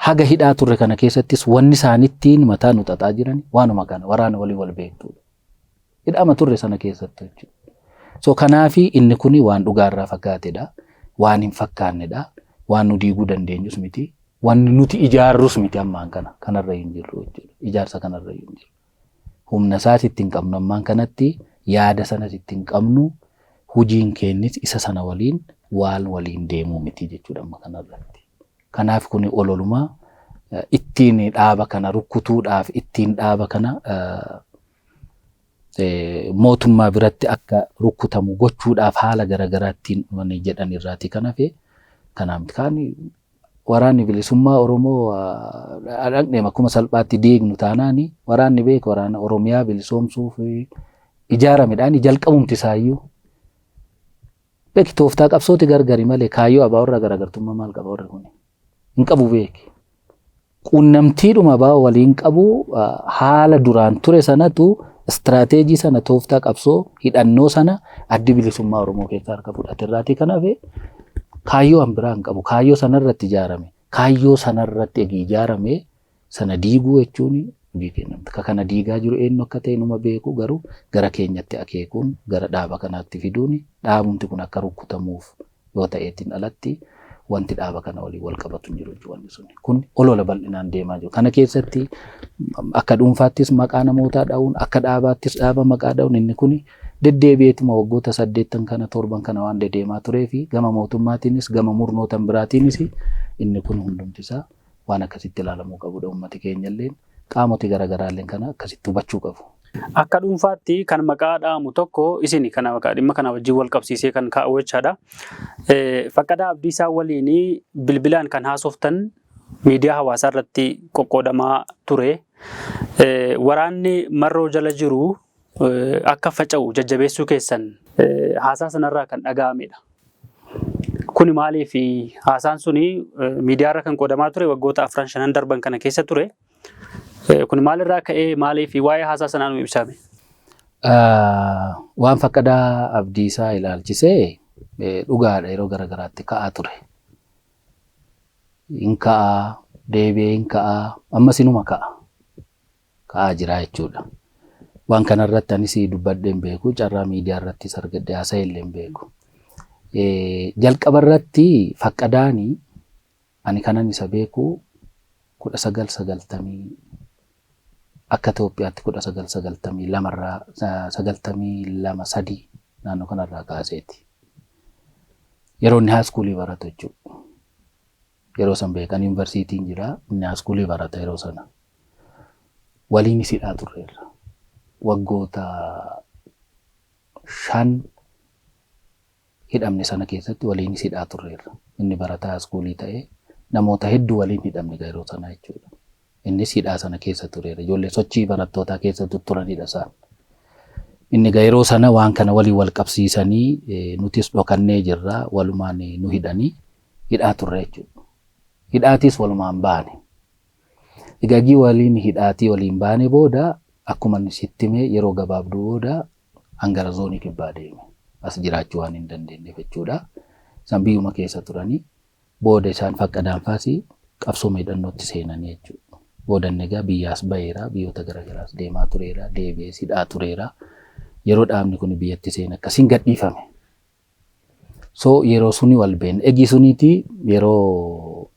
Speaker 2: Haga hidhaa turre kana keessattis wanni isaan ittiin mataa nu xaxaa jiran waanuma kana waraana walii wal beektuudha. Hidhama turre sana keessatti jechuudha. So kanaafi inni kuni waan dhugaarraa fagaatedha. Waan hin fakkaannedha. Waan nu diiguu dandeenyus miti. Wanni nuti ijaarrus miti ammaan kana. Kanarra hin jirru jechuudha. Ijaarsa kanarra hin jiru. Humna isaas itti hin qabnu ammaan kanatti, yaada sanas itti hin qabnu, hojiin keenyis isa sana waliin waan waliin deemuu miti jechuudha amma kanarratti. Kanaaf kuni ololumaa ittiin dhaaba kana rukkutuudhaaf, ittiin dhaaba kana mootummaa biratti akka rukkutamu gochuudhaaf haala garagaraattiin jedhan irraati kan hafe. Kanaaf kaan waraanni bilisummaa Oromoo dhaqnee akkuma salphaatti deegnu taanaani waraanni beeku waraana Oromiyaa bilisoomsuuf ijaaramedhaan jalqabumti isaayyuu. Beeki tooftaa qabsooti gargari malee kaayyoo ABO irraa garaagartummaa maal qaba warri kun? Hin qabu beeki. Quunnamtiidhuma ABO waliin qabu haala duraan ture sanatu istiraateejii sana tooftaa qabsoo hidhannoo sana addi bilisummaa Oromoo keessaa harka fudhate irraatii kan hafe kaayyoo an biraa hin qabu. Kaayyoo sanarratti ijaarame. Kaayyoo sanarratti egi ijaarame sana diiguu jechuun hojii kennamti. Ka kana diigaa jiru eenyu akka ta'e numa beeku, garuu gara keenyatti akeekuun gara dhaaba kanaatti fiduun dhaabumti kun akka rukkutamuuf yoo ta'eetiin alatti wanti dhaaba kana waliin wal qabatu hin jiru jechuudha wanni sun. Kun olola bal'inaan deemaa jiru. Kana keessatti akka dhuunfaattis maqaa namootaa dha'uun, akka dhaabaattis dhaaba maqaa dha'uun inni kun deddeebi'eetuma waggoota 8 kana 7 kana waan deddeemaa turee fi gama mootummaatiinis gama murnoota biraatiinis inni kun hundumti isaa waan akkasitti ilaalamuu qabudha. Uummati keenya illee qaamoti garaagaraallee kana akkasitti hubachuu qabu.
Speaker 1: Akka dhuunfaatti kan maqaa dha'amu tokko isin kana maqaa dhimma kana wajjin wal qabsiisee kan kaa'u jechaadha. Faqqadaa Abdiisaa waliin bilbilaan kan haasoftan miidiyaa hawaasaa irratti qoqqoodamaa ture. Waraanni marroo jala jiru akka faca'u jajjabeessuu keessan haasaa sanarraa kan dhaga'amedha. Kuni maaliif haasaan suni miidiyaarra kan qoodamaa ture waggoota 4 5 darban kana keessa ture. Kun maalirraa ka'ee maaliif waa'ee haasaa sanaa nu ibsame?
Speaker 2: Waan Faqqadaa Abdiisaa ilaalchisee dhugaadha yeroo garagaraatti ka'aa ture. Hin ka'aa, deebi'ee hin ka'aa, ammas inuma ka'a. Ka'aa jira jechuudha. Waan kanarratti anis dubbadhee hin beeku, carraa miidiyaa irrattis argadhee haasa'ee illee hin beeku. Jalqaba irratti Faqqadaani ani kanan isa beeku 1990 akka Itoophiyaatti 1992 irraa 92 3 naannoo kanarraa kaaseeti. Yeroo inni haaskuulii baratu jechuudha. Yeroo san beekan yuunivarsiitiin jira, inni haaskuulii barata yeroo sana. Waliinis hidhaa turreerra. Waggoota 5 hidhamne sana keessatti waliinis hidhaa turreerra. Inni barataa haaskuulii ta'ee namoota hedduu waliin hidhamne yeroo sana jechuudha. Innis hidhaa sana keessa tureera. Ijoollee sochii barattootaa keessa turanidha isaan. Inni yeroo sana waan kana waliin wal qabsiisanii nutis dhokannee jirra, walumaan nu hidhanii hidhaa turre jechuudha. Hidhaatis walumaan baane. Egaa waliin hidhaatii waliin baane booda akkuma inni sitti hime yeroo gabaabduu booda hangara zoonii kibbaa deeme. As jiraachuu waan hin dandeenyeef jechuudha. Isaan biyyuma keessa turanii booda isaan Faqqadaan faasii qabsoo hidhannootti seenanii jechuudha. Booda inni egaa biyyaas baheera, biyyoota garagaraas deemaa tureera, deebi'ees hidhaa tureera. Yeroo dhaabni kun biyyatti seene akkasiin gadhiifame. So yeroo suni wal beekne. Egi suniiti yeroo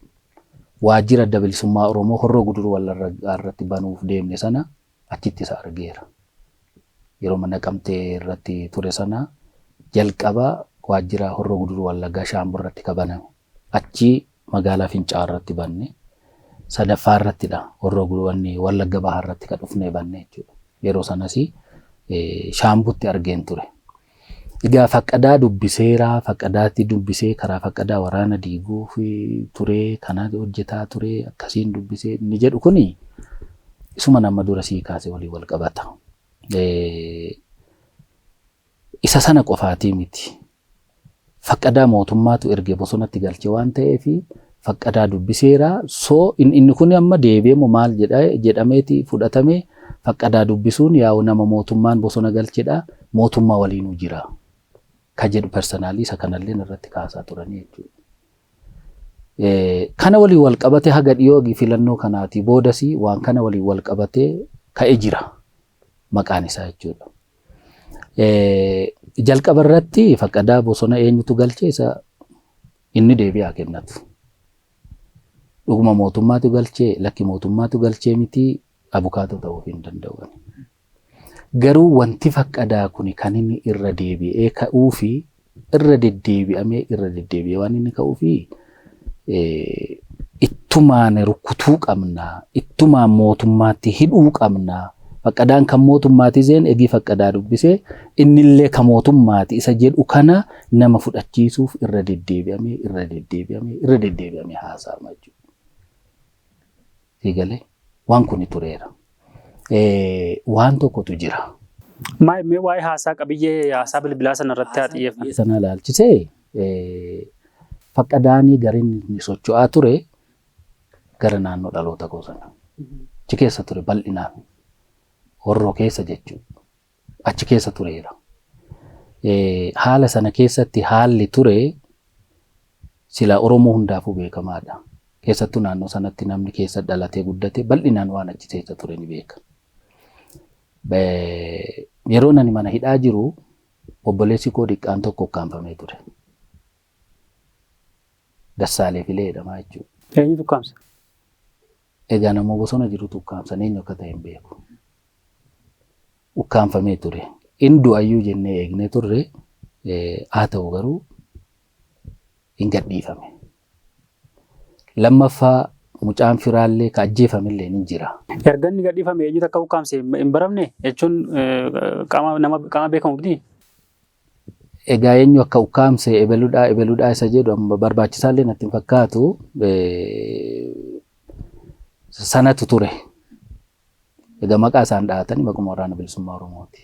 Speaker 2: waajjira adda bilisummaa Oromoo Horroo Guduruu Wallaggaa irratti banuuf deemne sana achitti isa argeera. Yeroo mana Naqamtee irratti ture sana jalqaba waajjira Horroo Guduruu Wallaggaa Shaamboo irratti kabaname. Achi magaalaa Fincaa'aa irratti banne. Sadaffaa irrattidha Horroo Guduruu Wallagga Bahaa irratti kan dhufnee banne jechuudha. Yeroo sanas Shaambutti argeen ture. Egaa Faqqadaa dubbiseera, Faqqadaatti dubbisee karaa Faqqadaa waraana diiguuf ture, kana hojjetaa ture, akkasiin dubbisee inni jedhu kuni isuma nama dura sii kaase waliin wal qabata. Isa sana qofaatii miti. Faqqadaa mootummaatu ergee bosonatti galche waan ta'eef Faqqadaa dubbiseera. So inni kun amma deebi'ee moo maal jedhameeti fudhatame Faqqadaa dubbisuun yaa'u nama mootummaan bosona galchedha, mootummaa waliinuu jira ka jedhu personally isa kanallee irratti kaasaa turanii jechuudha. Kana waliin wal qabatee haga dhiyoo filannoo kanaatii boodasii waan kana waliin wal qabatee ka'ee jira maqaan isaa jechuudha. Jalqaba irratti Faqqadaa bosona eenyutu galchee, isa inni deebi'aa kennatu. Dhuguma mootummaatu galchee, lakki mootummaatu galchee miti, abukaatoo ta'uu hin danda'u. Garuu wanti Faqqadaa kun kan inni irra deebi'ee ka'uu fi irra deddeebi'amee irra deddeebi'ee waan inni ka'uu fi ittumaan rukutuu qabna, ittumaan mootummaatti hidhuu qabna. Faqqadaan kan mootummaati zeen egii Faqqadaa dubbisee innillee kan mootummaati isa jedhu kana nama fudhachiisuuf irra deddeebi'amee irra deddeebi'amee irra deddeebi'amee haasa'ama jechuudha. Siigalee waan kuni tureera. Waan tokkotu jira.
Speaker 1: Mee waa'ee haasaa, qabiyyee haasaa bilbilaa sana irratti haa xiyyeeffannu.
Speaker 2: Sana ilaalchisee Faqqadaanii gariin inni socho'aa ture gara naannoo dhaloota koo sana. Achi keessa ture bal'inaan. Horroo keessa jechuudha. Achi keessa tureera. Haala sana keessatti haalli ture silaa Oromoo hundaafuu beekamaadha. Keessattuu naannoo sanatti namni keessa dhalatee guddate bal'inaan waan achi keessa ture ni beeka. Yeroo ani mana hidhaa jiru obboleessi koo xiqqaan tokko ukkaamfamee ture. Dassaalee Filee jedhama jechuudha.
Speaker 1: Eenyutu ukkaamsa?
Speaker 2: Egaa nama bosona jirutu ukkaamsan, eenyu akka ta'e hin beeku. Ukkaamfamee ture. Inni du'ayyuu jennee eegnee turre, haa ta'u garuu hin gadhiifame. Lammaffaa mucaan firaallee ka ajjeefamillee ni jira.
Speaker 1: Erga inni gadhiifame eenyutu akka ukkaamse hin baramne jechuun qaama nama qaama beekamu miti?
Speaker 2: Egaa eenyu akka ukkaamse, ebeludhaa ebeludhaa isa jedhu amma barbaachisaallee natti hin fakkaatu, sanatu ture. Egaa maqaa isaan dhahatanii maquma Waraana Bilisummaa Oromooti.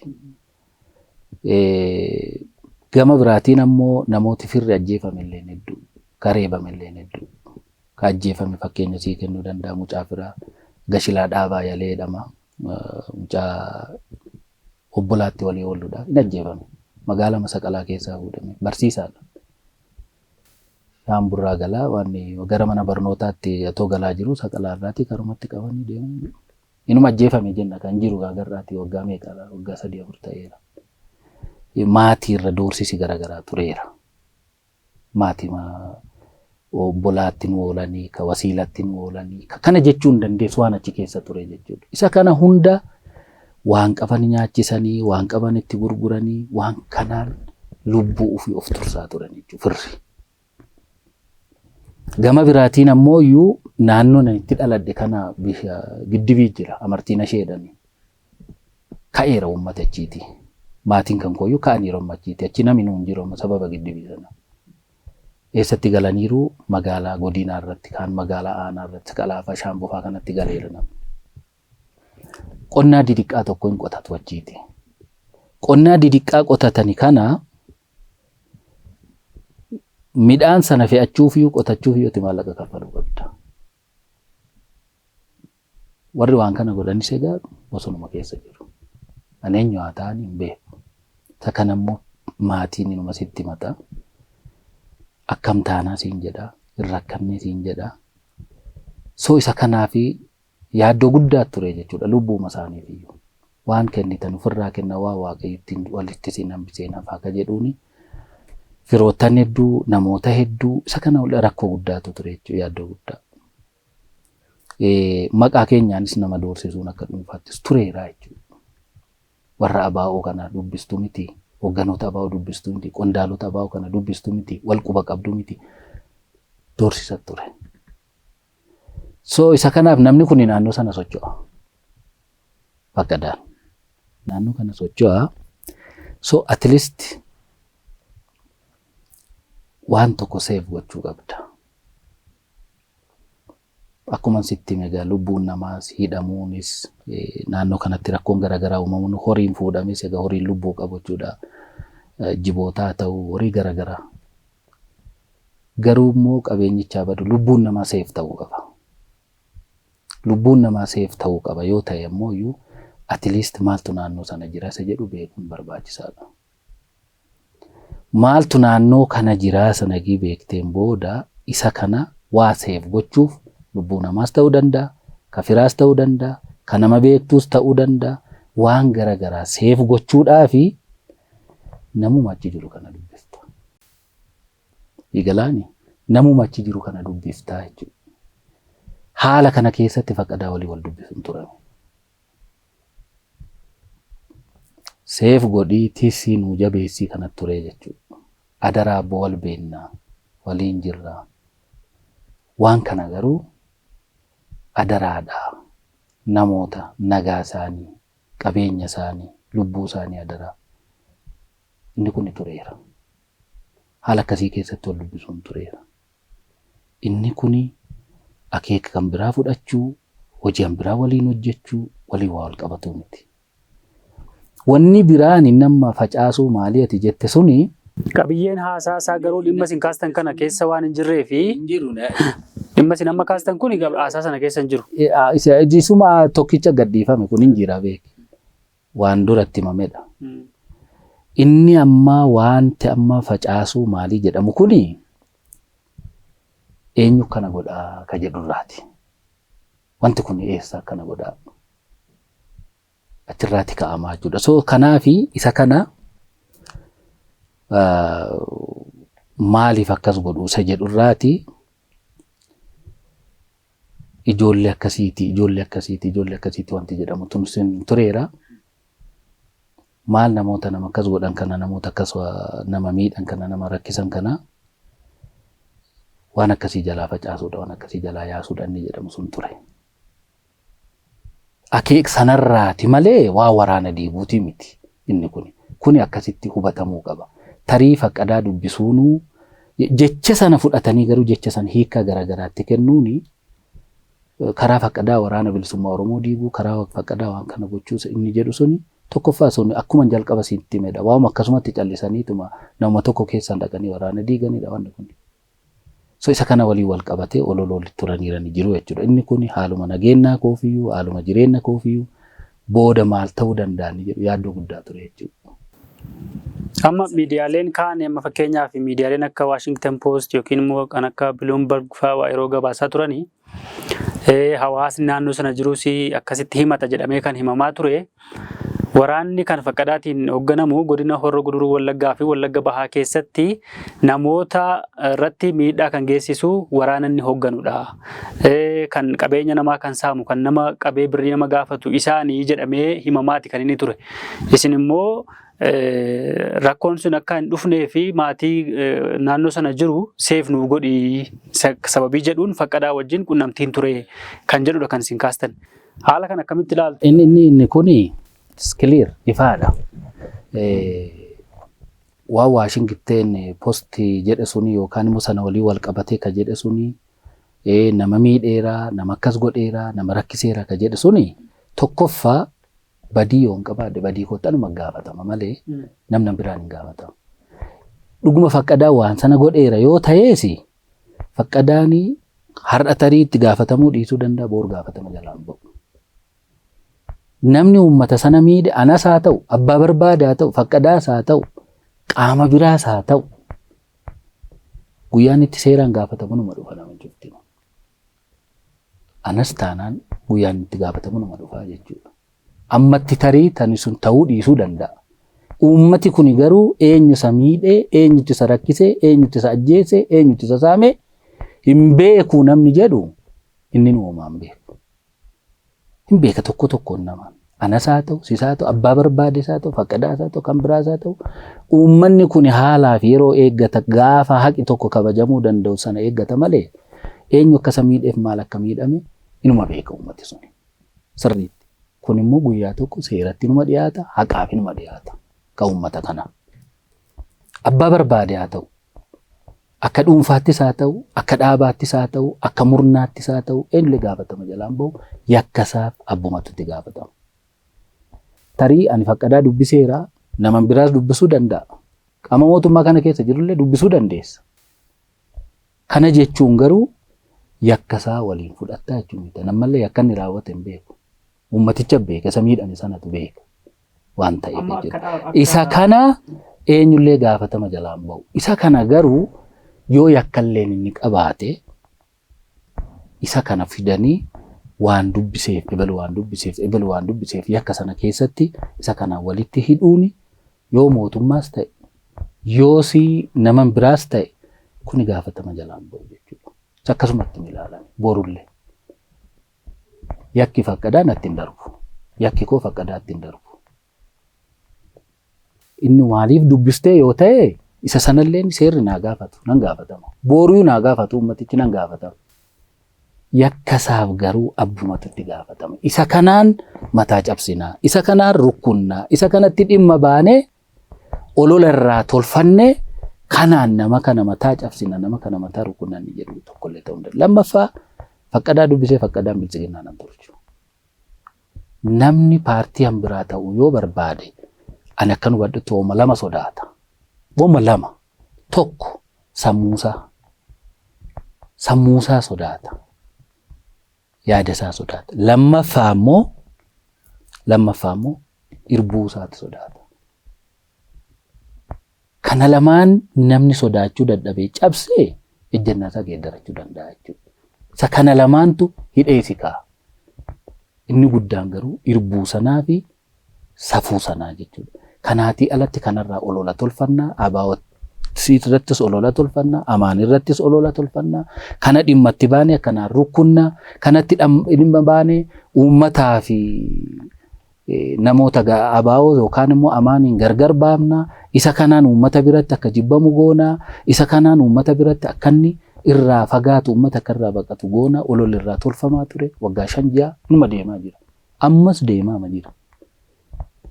Speaker 2: Gama biraatiin ammoo namooti firri ajjeefamillee hedduu, ka reebamillee hedduu. Ka ajjeefame fakkeenya sii kennuu danda'a, mucaa firaa Gashilaa Dhaabaa Yalee jedhama. Mucaa obbolaatti walii ooludha. Hin ajjeefame. Magaalaa Masaqalaa keessaa fuudhame. Barsiisaadha. Shaamburraa galaa waan gara mana barnootaatti otoo galaa jiru Saqalaa irraatii karumatti qabanii deeman. Inuma ajjeefame jenna, kan jiru gaagarraati waggaa meeqa, waggaa 3 4 ta'eera. Maatii irra doorsisi garaagaraa tureera. Maatii obbolaatti nu oolanii, ka wasiilatti nu oolanii, ka kana jechuu hin dandeessu waan achi keessa ture jechuudha. Isa kana hunda waan qaban nyaachisanii, waan qaban itti gurguranii, waan kanaan lubbuu ofii of tursaa turan jechuudha firri. Gama biraatiin ammoo iyyuu naannoo ani itti dhaladhe kana Giddibii jira, Amartiin Ashee jedhani. Ka'eera uummata achiiti. Maatiin kan kooyyuu ka'aniiru amma achiiti. Achi namni nuun jiru amma sababa Giddibii sana. Eessatti galaniiru? Magaalaa godinaa irratti, kaan magaalaa aanaa irratti, Qalaafa Shaambufaa kanatti galeera namni. Qonnaa didiqqaa tokko hin qotatu achiiti. Qonnaa didiqqaa qotatani kana midhaan sana fe'achuufiyyuu qotachuufiyyuu itti maallaqa kaffaluu qabda. Warri waan kana godhanis egaa bosonuma keessa jiru. Ani eenyu haa ta'an hin beeku. Isa kana immoo maatiin inuma sitti himata. Akkam taanaa siin jedha. Hin rakkannee siin jedha. So isa kanaafi yaaddoo guddaa ture jechuudha lubbuuma isaaniif iyyuu. Waan kennitan ofirraa kenna, waa Waaqayyo ittiin walitti isin hambisee nafaa ka jedhuuni firoottan hedduu, namoota hedduu, isa kana rakkoo guddaatu ture jechuudha, yaaddoo guddaa. Maqaa keenyaanis nama doorsisuun akka dhuunfaattis tureera jechuudha. Warra ABO kana dubbistu miti, hoogganoota ABO dubbistu miti, qondaalota ABO kana dubbistu miti, wal quba qabdu miti, doorsisa ture. So isa kanaaf namni kun naannoo sana socho'a. Faqqadaan. Naannoo kana socho'a. So at least waan tokko save gochuu qabda. Akkuma sitti hime egaa lubbuun namaas hidhamuunis, naannoo kanatti rakkoon garaagaraa uumamuun, horiin fuudhames, egaa horiin lubbuu qabu jechuudha. Jibootaa ta'uu, horii garaagaraa. Garuu immoo qabeenyichaa badu lubbuun namaa safe ta'uu qaba. Lubbuun namaa safe ta'uu qaba yoo ta'e ammoo iyyuu At least maaltu naannoo sana jira isa jedhu beekuun barbaachisaadha. Maaltu naannoo kana jiraa sana gii beekteen booda isa kana waa save gochuuf lubbuu namaas ta'uu danda'a, ka firaas ta'uu danda'a, ka nama beektuus ta'uu danda'a. Waan garaagaraa save gochuudhaafi namuma achi jiru kana dubbifta. Eegalaani namuma achi jiru kana dubbiftaa jechuudha. Haala kana keessatti Faqadaa walii wal dubbisuun turame. Save godhii tisii nuu jabeessii kana ture jechuudha. Adaraa abboo wal beennaa, waliin jirraa. Waan kana garuu adaraadhaa namoota nagaa isaanii, qabeenya isaanii, lubbuu isaanii adaraa. Inni kun tureera. Haala akkasii keessatti wal dubbisuun tureera. Inni kuni akeeka kan biraa fudhachuu, hojii kan biraa waliin hojjechuu, waliin waa wal qabatuu miti. Wanni biraan inni amma facaasuu maalii ati jette suni.
Speaker 1: Qabiyyeen haasaa isaa garuu dhimma isin kaastan kana keessa waan hin jirree fi dhimma isin amma kaastan kun haasaa sana keessa hin jiru.
Speaker 2: Isuma tokkicha gadhiifame kun hin jira beeki. Waan duratti himamedha. Inni amma wanti amma facaasuu maalii jedhamu kuni eenyu kana godhaa ka jedhurraati. Wanti kun eessa akkana godhaa? Achirraati ka'amaa jechuudha. So kanaafi isa kana maaliif akkas godhu isa jedhurraati ijoollee akkasiiti, ijoollee akkasiiti, ijoollee akkasiiti wanti jedhamu tun tureera. Maal namoota nama akkas godhan kana, namoota akkas nama miidhan kana, nama rakkisan kana waan akkasii jalaa facaasuudha, waan akkasii jalaa yaasuudha inni jedhamu sun ture. Akeek sanarraati malee waa waraana diiguuti miti inni kuni. Kuni akkasitti hubatamuu qaba. Tarii Faqqadaa dubbisuunuu jecha sana fudhatanii garuu jecha sana hiikkaa garaagaraatti kennuuni karaa Faqqadaa waraana bilisummaa Oromoo diiguu, karaa Faqqadaa waan kana gochuu inni jedhu suni tokkoffaa sun akkuma jalqaba sitti himedha. Waanuma akkasumatti callisaniituma nama tokko keessaan dhaqanii waraana diiganidha wanni kun. So isa kana waliin wal qabatee ololoolli turaniirani jiru jechuudha. Inni kun haaluma nageenyaa koofiyyuu, haaluma jireenya koofiyyuu booda maal ta'uu danda'ani jedhu yaaddoo guddaa ture jechuudha.
Speaker 1: Amma miidiyaaleen kaan amma fakkeenyaaf miidiyaaleen akka Washington Post yookiin immoo kan akka Bloomberg fa'aa yeroo gabaasaa turanii hawaasni naannoo sana jirus akkasitti himata jedhamee kan himamaa ture. Waraanni kan Faqqadaatiin hoogganamu godina Horroo Guduruu Wallaggaa fi Wallagga Bahaa keessatti namoota irratti miidhaa kan geessisu waraana inni hoogganudha. Kan qabeenya namaa kan saamu, kan nama qabee birrii nama gaafatu isaanii jedhamee himamaati kan inni ture. Isin immoo rakkoon sun akka hin dhufnee fi maatii naannoo sana jiru save nuuf godhi sababii jedhuun Faqqadaa wajjin qunnamtiin ture kan jedhudha kan isin kaastan. Haala kan akkamitti ilaaltu?
Speaker 2: Inni kuni clear, ifaadha. Waan Washington Post jedhe suni yookaan immoo sana walii wal qabatee ka jedhe suni nama miidheeraa, nama akkas godheeraa, nama rakkiseeraa ka jedhe suni tokkoffaa badii yoo hin qabaadhe badii kootti anuma gaafatama malee namni biraan hin gaafatamu. Dhuguma Faqqadaa waan sana godheera yoo ta'ees Faqqadaan har'a tarii itti gaafatamuu dhiisuu danda'a, boor gaafatama jalaan ba'u. Namni uummata sana miidhe anas haa ta'u, abbaa barbaade haa ta'u, Faqqadaas haa ta'u, qaama biraas haa ta'u, guyyaan itti seeraan gaafatamu numa dhufa nama cufti. Anas taanaan guyyaan itti gaafatamu numa dhufa jechuudha. Ammatti tarii tani sun ta'uu dhiisuu danda'a. Uummati kuni garuu eenyu isa miidhee, eenyutti isa rakkisee, eenyutti isa ajjeesee, eenyutti isa saamee hin beeku namni jedhu inni nu uumaan beeku. Hin beeka tokko tokkoon nama. Anas haa ta'u, sis haa ta'u, abbaa barbaades haa ta'u, Faqqadaas haa ta'u, kan biraas haa ta'u, uummanni kun haalaa fi yeroo eeggata gaafa haqi tokko kabajamuu danda'u sana eeggata malee eenyu akka isa miidheef maal akka miidhame inuma beeka uummati suni. Sirriitti. Kun immoo guyyaa tokko seeratti inuma dhiyaata, haqaaf inuma dhiyaata kan uummata kanaa. Abbaa barbaade haa ta'u, akka dhuunfaattis haa ta'u, akka dhaabaattis haa ta'u, akka murnaattis haa ta'u, eenyullee gaafatama jalaan bahu yakkasaaf abbumatu itti gaafatama. Tarii ani Faqqadaa dubbiseera, nama biraas dubbisuu danda'a. Qaama mootummaa kana keessa jirullee dubbisuu dandeessa. Kana jechuun garuu yakkasaa waliin fudhattaa jechuun miti. Nammallee yakka inni raawwate hin beeku. Uummaticha beeka, isa miidhame sanatu beeka waan ta'eef jechuudha. Isa kana eenyullee gaafatama jalaan ba'u. Isa kana garuu yoo yakkalleen inni qabaate isa kana fidanii waan dubbiseef ebalu waan dubbiseef ebalu waan dubbiseef yakka sana keessatti isa kana walitti hidhuuni yoo mootummaas ta'e yoo si nama biraas ta'e kuni gaafatama jalaan ba'u jechuudha. Akkasumatti hin ilaalame borullee. Yakki faqqadaa natti hin darbu. Yakki koo faqqadaatti hin darbu. Inni maaliif dubbistee yoo ta'e isa sanallee seerri naa gaafatu nan gaafatama. Boruu naa gaafatu uummatichi nan gaafatama. Yakka isaaf garuu abbumatu itti gaafatama. Isa kanaan mataa cabsinaa, isa kanaan rukkunnaa, isa kanatti dhimma baanee olola irraa tolfannee kanaan nama kana mataa cabsina, nama kana mataa rukkunnaa inni jedhu tokkollee ta'uu hin danda'u. Lammaffaa faqqadaa dubbisee faqqadaan bilchiginnaa nan tolchu. Namni paartii hanbiraa ta'uu yoo barbaade ani akkan hubadhutti wooma lama sodaata. Wooma lama. Tokko sammuusaa. Sammuusaa sodaata. Yaada isaa sodaata. Lammaffaa immoo irbuu isaati sodaata. Kana lamaan namni sodaachuu dadhabee cabsee ejjennaa isaa geeddarachuu danda'a jechuudha. Isa kana lamaantu hidhee si kaa'a. Inni guddaan garuu irbuu sanaa fi safuu sanaa jechuudha. Kanaatii alatti kanarraa olola tolfannaa, ABO irrattis olola tolfannaa, amaan irrattis olola tolfannaa, kana dhimma itti baanee akkanaan rukkunnaa, kanatti dhimma baanee uummataa fi namoota ABO yookaan immoo amaaniin gargar baafnaa, isa kanaan uummata biratti akka jibbamu goonaa, isa kanaan uummata biratti akka inni irraa fagaatu, uummata akka irraa baqatu goonaa, ololli irraa tolfamaa ture waggaa 5 6 numa deemaa jira. Ammas deemaa jira.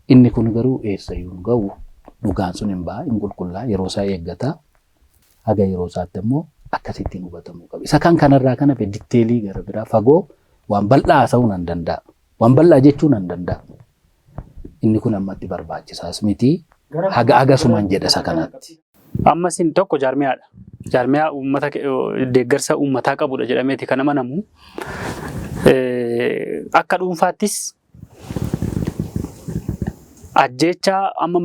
Speaker 2: Inni kun garuu eessayyuu hin ga'u. Dhugaan sun hin ba'a, hin qulqullaa, yeroo isaa eeggata. Haga yeroo isaatti immoo akkasittiin hubatamuu qaba. Isa kan kanarraa kan hafe detail gara biraa fagoo waan bal'aa haasa'uu nan danda'a. Waan bal'aa jechuu nan danda'a. Inni kun ammatti barbaachisaas miti. Haga hagasumaan jedha isa kanatti.
Speaker 1: Amma isin tokko jaarmiyaadha. Jaarmiyaa uummata deeggarsa uummataa qabudha jedhameeti kan amanamu. Akka dhuunfaattis ajjeechaa amma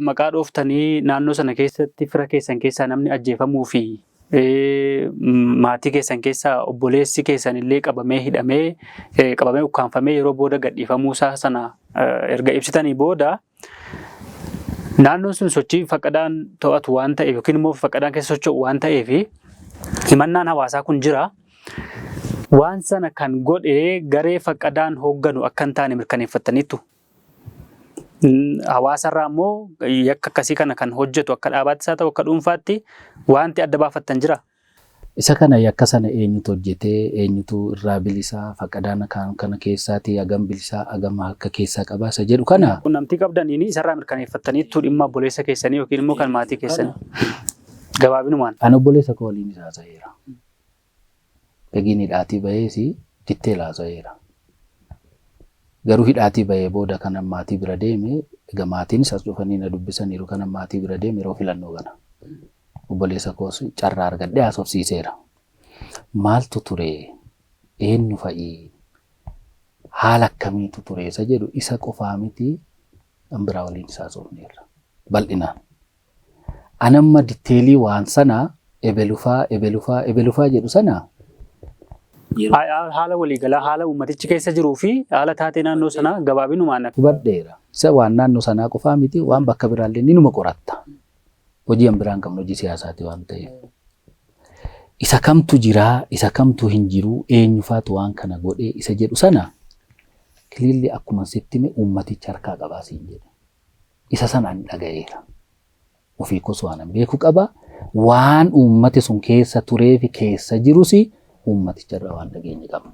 Speaker 1: maqaa dhooftanii naannoo sana keessatti fira keessan keessaa namni ajjeefamuu fi maatii keessan keessaa obboleessi keessan illee qabamee hidhamee qabamee ukkaanfamee yeroo booda gadhiifamuu isaa sana erga ibsitanii booda naannoon sun sochii faqqadaan to'atu waan ta'eef yookiin immoo faqqadaan keessa socho'u waan ta'eef himannaan hawaasaa kun jira. Waan sana kan godhe garee faqqadaan hoogganu akka hin taane mirkaneeffattaniittu. Hawaasarraa immoo yakka akkasii kana kan hojjetu akka dhaabaattis haa ta'u akka dhuunfaatti wanti adda baafattan jira.
Speaker 2: Isa kana yakka sana eenyutu hojjetee, eenyutu irraa bilisaa, faqqadaan kana keessaatii hagam bilisaa, hagam harka keessaa qabaa isa jedhu kana.
Speaker 1: Quunnamtii qabdaniin isarraa mirkaneeffattaniittu dhimma obboleessa keessanii yookiin immoo kan maatii keessanii. Gabaabinumaan.
Speaker 2: Ani obboleessa koo waliin isa haasa'eera. Egiin hidhaatii bahees detail haasa'eera. Garuu hidhaatii bahee booda kanan maatii bira deeme, egaa maatiinis as dhufanii na dubbisaniiru, kanan maatii bira deeme yeroo filannoo kana. Obboleessa koos carraa argadhee haasofsiiseera. Maaltu ture? Eenyu fa'ii? Haala akkamiitu ture isa jedhu isa qofaa miti kan biraa waliin isaa haasofneerra. Bal'inaan. Anamma detail waan sanaa ebelufaa ebelufaa ebelufaa jedhu sana
Speaker 1: Haala waliigalaa haala uummatichi keessa jiruu fi haala taatee naannoo sanaa gabaabinumaan.
Speaker 2: Hubadheera. Isa waan naannoo sanaa qofaa miti, waan bakka biraallee ni numa qoratta. Hojii an biraan qabnu hojii siyaasaati waan ta'eef. Isa kamtu jiraa, isa kamtu hin jiruu, eenyufaatu waan kana godhee isa jedhu sana clearly akkuma sitti hime uummaticha harkaa qabaa siin jedhe. Isa sana ani dhaga'eera. Ofii koos waan an beeku qaba. Waan uummati sun keessa turee fi keessa jirus uummaticha irraa waan dhageenye qabna.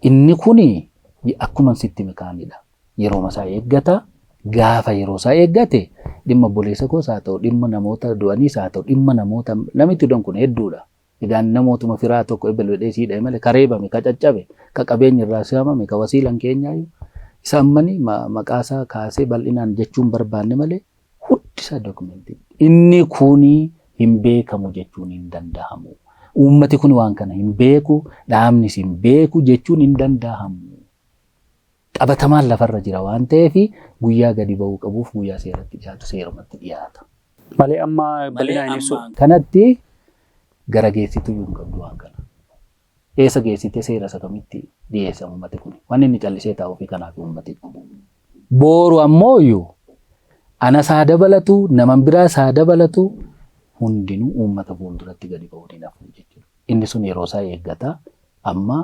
Speaker 2: Inni kuni akkuma sitti hime kaanidha. Yeroo isaa eeggata. Gaafa yeroo isaa eeggate dhimma obboleessa koos haa ta'u, dhimma namoota du'aniis haa ta'u, dhimma namoota namitti du'an kun hedduudha. Egaa namootuma firaa tokko ebelu jedhee sii dhahe malee ka reebame, ka caccabe, ka qabeenyi irraa saamame, ka wasiilan keenyaayyuu isa ammanii maqaa isaa kaasee bal'inaan jechuun barbaanne malee hundi isaa document. Inni kuni hin beekamu jechuun hin danda'amu. Uummati kun waan kana hin beeku, dhaabnis hin beeku jechuun hin danda'amu. Qabatamaan lafarra jira waan ta'eef guyyaa gadi ba'uu qabuuf guyyaa seeratti dhiyaatu seerumatti dhiyaata.
Speaker 1: Malee amma bal'inaan ibsu.
Speaker 2: Kanatti gara geessitu iyyuu hin qabdu waan kana. Eessa geessitee seera isa kamitti dhiyeessa uummati kun? Wanni inni callisee taa'uu fi kanaaf uummati. Booru ammoo iyyuu anas haa dabalatu, naman biraas haa dabalatu, hundinuu uummata fuulduratti gadi ba'uu ni nafu jechuudha. Inni sun yeroo isaa eeggata. Amma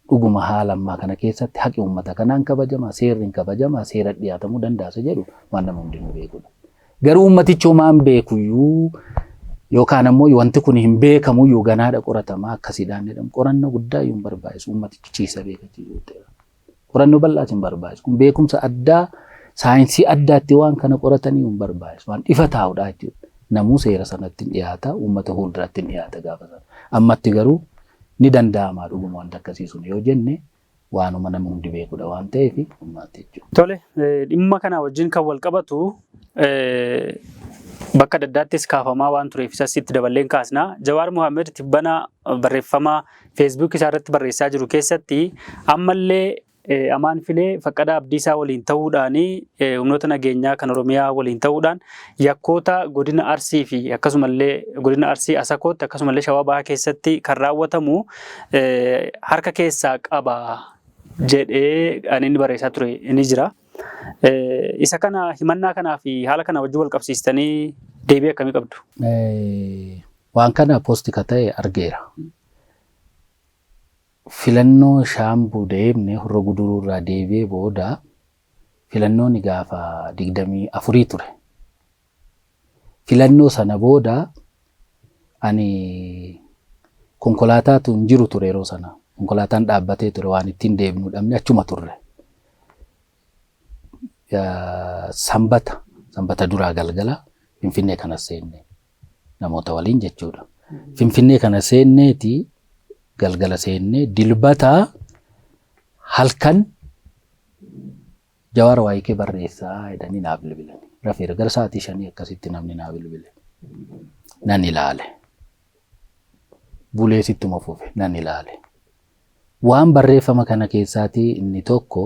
Speaker 2: dhuguma haala ammaa kana keessatti haqi uummata kanaan kabajama, seerri hin kabajama, seera dhiyaatamuu danda'a isa jedhu waan nama hundinuu beekudha. Garuu uummatichi homaan beekuyyuu yookaan ammoo wanti kun hin beekamuyyuu ganaadha qoratamaa akkasiidhaan jedhamu qorannoo guddaa iyyuu hin barbaachisu uummatichi ciisa beekachiisuu. Qorannoo bal'aas hin barbaachisu. Kun beekumsa addaa saayinsii addaatti waan kana qoratanii hin barbaachisu. Waan ifa taa'udha jechuudha. Namuu seera sanatti hin dhiyaata, uummata fuulduratti hin dhiyaata gaafa sana. Ammatti garuu ni danda'ama dhuguma wanta akkasii sun yoo jenne waanuma nama hundi beekudha waan ta'eef uummaatti jechuudha.
Speaker 1: Tole, dhimma kana wajjin kan wal qabatu bakka adda addaattis kaafamaa waan tureef isas itti daballeen kaasna. Jawaar Mohaammed tibbana barreeffama Facebook isaa irratti barreessaa jiru keessatti ammallee Amaan Filee Faqqadaa Abdiisaa waliin ta'uudhaan humnoota nageenyaa kan Oromiyaa waliin ta'uudhaan yakkoota godina Arsii fi akkasumallee godina Arsii Asakootti akkasumallee Shawaa Bahaa keessatti kan raawwatamu harka keessaa qaba jedhee kan inni barreessaa ture ni jira. Isa kana himannaa kanaa fi haala kana wajjin wal qabsiistanii deebii akkamii qabdu?
Speaker 2: Waan kana post ka ta'e argeera. Filannoo Shaambuu deemne Horroo Guduruu irraa deebi'ee booda filannoon gaafa 24 ture. Filannoo sana booda ani konkolaataatu hin jiru ture yeroo sana. Konkolaataan dhaabbatee ture waan ittiin deebinu dhabne achuma turre. Sanbata sanbata duraa galgala Finfinnee kana seenne namoota waliin jechuudha. Finfinnee kana seenneeti galgala seennee dilbata halkan Jawaar waa'ee kee barreessaa jedhanii naa bilbilan. Rafeera gara sa'aatii 5 akkasitti namni naa bilbile. Nan ilaale. Bulees ittuma fufe nan ilaale. Waan barreeffama kana keessaatii inni tokko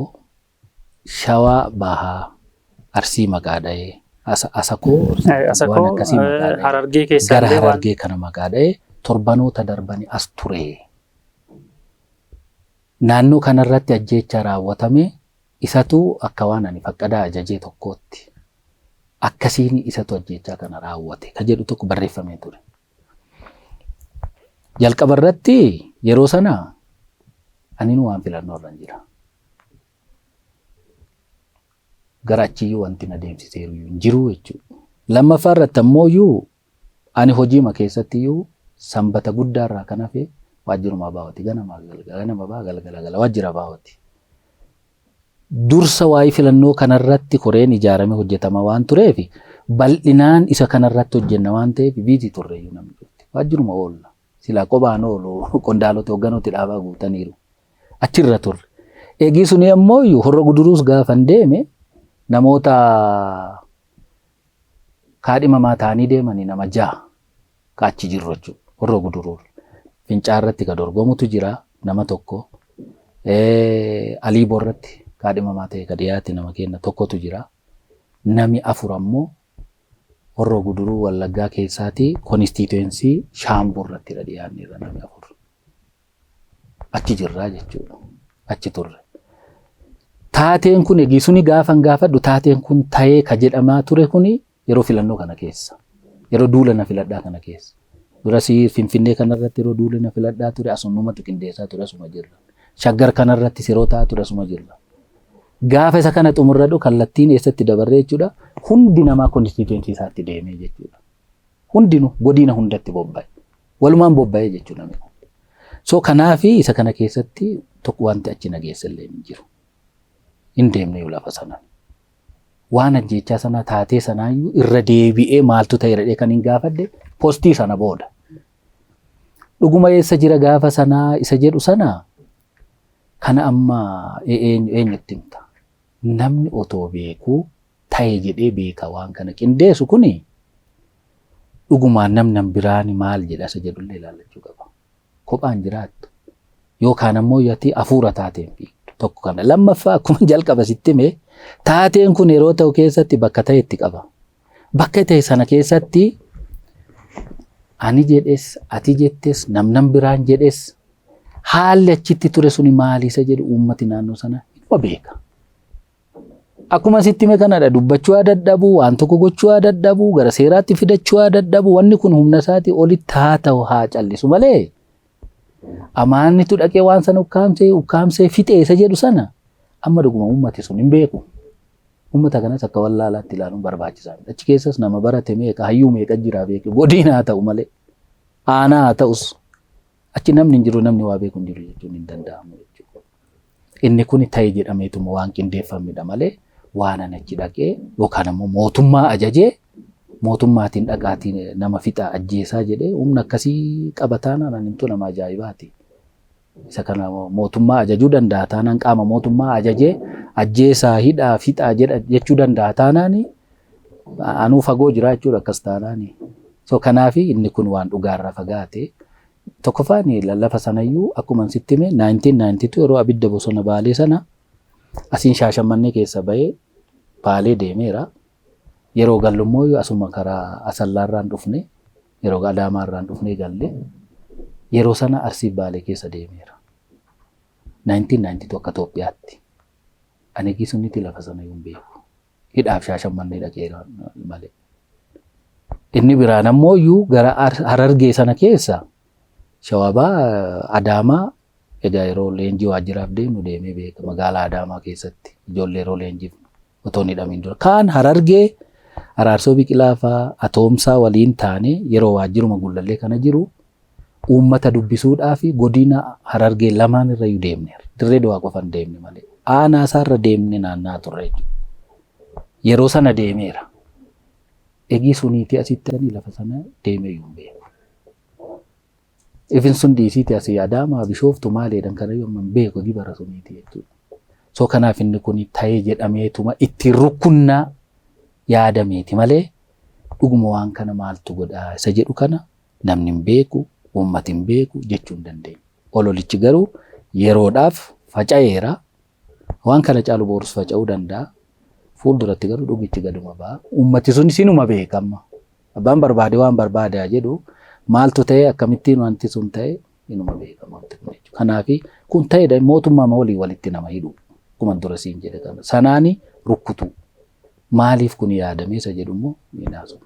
Speaker 2: Shawaa Bahaa Arsii maqaa dha'ee Asakoo
Speaker 1: waan akkasii maqaa dha'ee Harargee keessaa
Speaker 2: gara Harargee kana maqaa dha'ee torbanoota darbanii as ture. Naannoo kanarratti ajjeechaa raawwatame isatu akka waan ani Faqqadaa ajajee tokkootti akkasiin isatu ajjeechaa kana raawwate ka jedhu tokko barreeffamee ture. Jalqaba irratti yeroo sana aninu waan filannoo irra hin jira. Gara achiyyuu wanti na deemsiseeru hin jiru jechuudha. Lammaffaa irratti ammoo iyyuu ani hojiima keessatti iyyuu sanbata guddaa irraa kan hafe waajjiruma baawoti ganama ganama baa galgala gala waajjira baawoti. Dursa waa'ee filannoo kanarratti koreen ijaarame hojjetama waan tureef bal'inaan isa kanarratti hojjenna waan ta'eef biizii turreeyyuu namni dhufte. Waajjiruma oolla. Silaa qobaan oolu qondaalota hoogganooti dhaabaa guutaniiru. Achirra turre. Eegii suni ammoo iyyuu Horro Guduruus gaafan deeme namoota kaadhimamaa ta'anii deemanii nama 6 ka achi jirru jechuudha. Horro Guduruu. Fincaa irratti ka dorgomutu jira nama tokko. Aliiboo irratti kaadhimamaa ta'e ka dhiyaate nama keenya tokkotu jira. Nami 4 ammoo Horroo Guduruu Wallaggaa keessaatii konstiituwensii Shaambuu irrattidha dhiyaanne irra nami 4. Achi jirraa jechuudha. Achi turre. Taateen kun eegi suni gaafan gaafadhu taateen kun ta'ee ka jedhamaa ture kuni yeroo filannoo kana keessa. Yeroo duula na filadhaa kana keessa. Duras Finfinnee kanarratti yeroo duula na filadhaa ture asumatu qindeessaa ture asuma jirra. Shaggar kanarrattis yeroo ta'aa ture asuma jirra. Gaafa isa kana xumurradhu kallattiin eessatti dabarree jechuudha. Hundi namaa konstituensii isaatti deemee jechuudha. Hundinuu godina hundatti bobba'e. Walumaan bobba'ee jechuudha namni kun. So kanaafi isa kana keessatti tokko wanti achi na geesse illee hin jiru. Hin deemne lafa sana. Waan ajjeechaa sana taatee sanaayyuu irra deebi'ee maaltu ta'e jedhee kan hin gaafadhe postii sana booda. Dhuguma eessa jira gaafa sanaa isa jedhu sana kana amma eenyutti himta? Namni otoo beekuu ta'e jedhee beeka waan kana qindeessu kuni dhugumaan namni biraan maal jedha isa jedhullee ilaallachuu qaba. Kophaan jiraattu yookaan ammoo yati hafuura taateen fiigdu. Tokko kana. Lammaffaa, akkuma jalqaba sitti hime, taateen kun yeroo ta'u keessatti bakka ta'e itti qaba. Bakka ta'e sana keessatti ani jedhes, ati jettes, namnan biraan jedhes, haalli achitti ture suni maali isa jedhu uummati naannoo sana inuma beeka. Akkuma sitti hime kanadha, dubbachuu haa dadhabu, waan tokko gochuu haa dadhabu, gara seeraatti fidachuu haa dadhabu, wanni kun humna isaatii olitti haa ta'u haa callisu malee amaannitu dhaqee waan sana ukkaamsee ukkaamsee fixee isa jedhu sana amma dhuguma uummati sun hin beeku. Uummata kanas akka wallaalaatti ilaaluun barbaachisaa miti. Achi keessas nama barate meeqa, hayyuu meeqa jira beeku, godina haa ta'u malee, aanaa haa ta'us, achi namni hin jiru, namni waa beeku hin jiru jechuun hin danda'amu jechuudha. Inni kun ta'e jedhameetuma waan qindeeffamedha malee waan ani achi dhaqee yookaan ammoo mootummaa ajajee mootummaatiin dhaqaatiin nama fixaa ajjeesaa jedhee humna akkasii qaba taanaan ani himtuu nama ajaa'ibaati. Isa kana mootummaa ajajuu danda'a taanaan, qaama mootummaa ajajee ajjeesaa, hidhaa, fixaa jedha jechuu danda'a taanaan, anuu fagoo jira jechuudha akkas taanaan. So kanaafi inni kun waan dhugaarraa fagaate. Tokkoffaan, lafa sanayyuu akkuma sitti hime, 1992 yeroo abidda bosona Baalee sana asiin Shaashamannee keessa bahee Baalee deemeera. Yeroo gallu immoo asuma karaa Asallaarraan dhufne, yeroo Adaamaarraan dhufnee galle, yeroo sana Arsiif Baalee keessa deemeera. 1992 akka Itoophiyaatti. Ani sunitti lafa sana hin beeku. Hidhaaf Shaashamannee dhaqeera malee. Inni biraan ammoo iyyuu gara Harargee sana keessa Shawabaa, Adaamaa, egaa yeroo leenjii waajjiraaf deemnu deemee beeka, magaalaa Adaamaa keessatti ijoollee yeroo leenjiif otoo hin hidhamiin dura. Kaan Harargee Araarsoo Biqilaa fa'aa, Atoomsaa waliin taane yeroo waajjiruma Gullallee kana jiru uummata dubbisuudhaaf godina Harargee lamaan irra iyyuu deemneerra. Dirree Dawaa qofa hin deemne malee. Aanaa isaarra deemne naanna'aa turre jechuudha. Yeroo sana deemeera. Egii suniitii asitti lafa sana deemee iyyuu hin beeku. Ifin sun dhiisiiti, asii Adaamaa, Bishooftu maal jedhan kana iyyuu amma hin beeku egii bara suniitii jechuudha. So kanaaf inni kun ta'ee jedhameetuma ittiin rukkunnaa yaadameeti malee dhuguma waan kana maaltu godhaa isa jedhu kana namni hin beeku, uummati hin beeku jechuu hin dandeenyu. Ololichi garuu yeroodhaaf faca'eera. Waan kana caalu boorus faca'uu danda'a. Fuulduratti garuu dhugichi gaduma ba'a. Uummati sun sinuma beeka amma. Abbaan barbaade waan barbaade haa jedhu, maaltu ta'e, akkamittiin wanti sun ta'e inuma beekama wanti kun jechuudha. Kanaafi kun ta'edha mootummaa walii walitti nama hidhu. Akkuma dura siin jedhe kana. Sanaani rukkutu. Maaliif kun yaadame isa jedhu immoo ni naasu.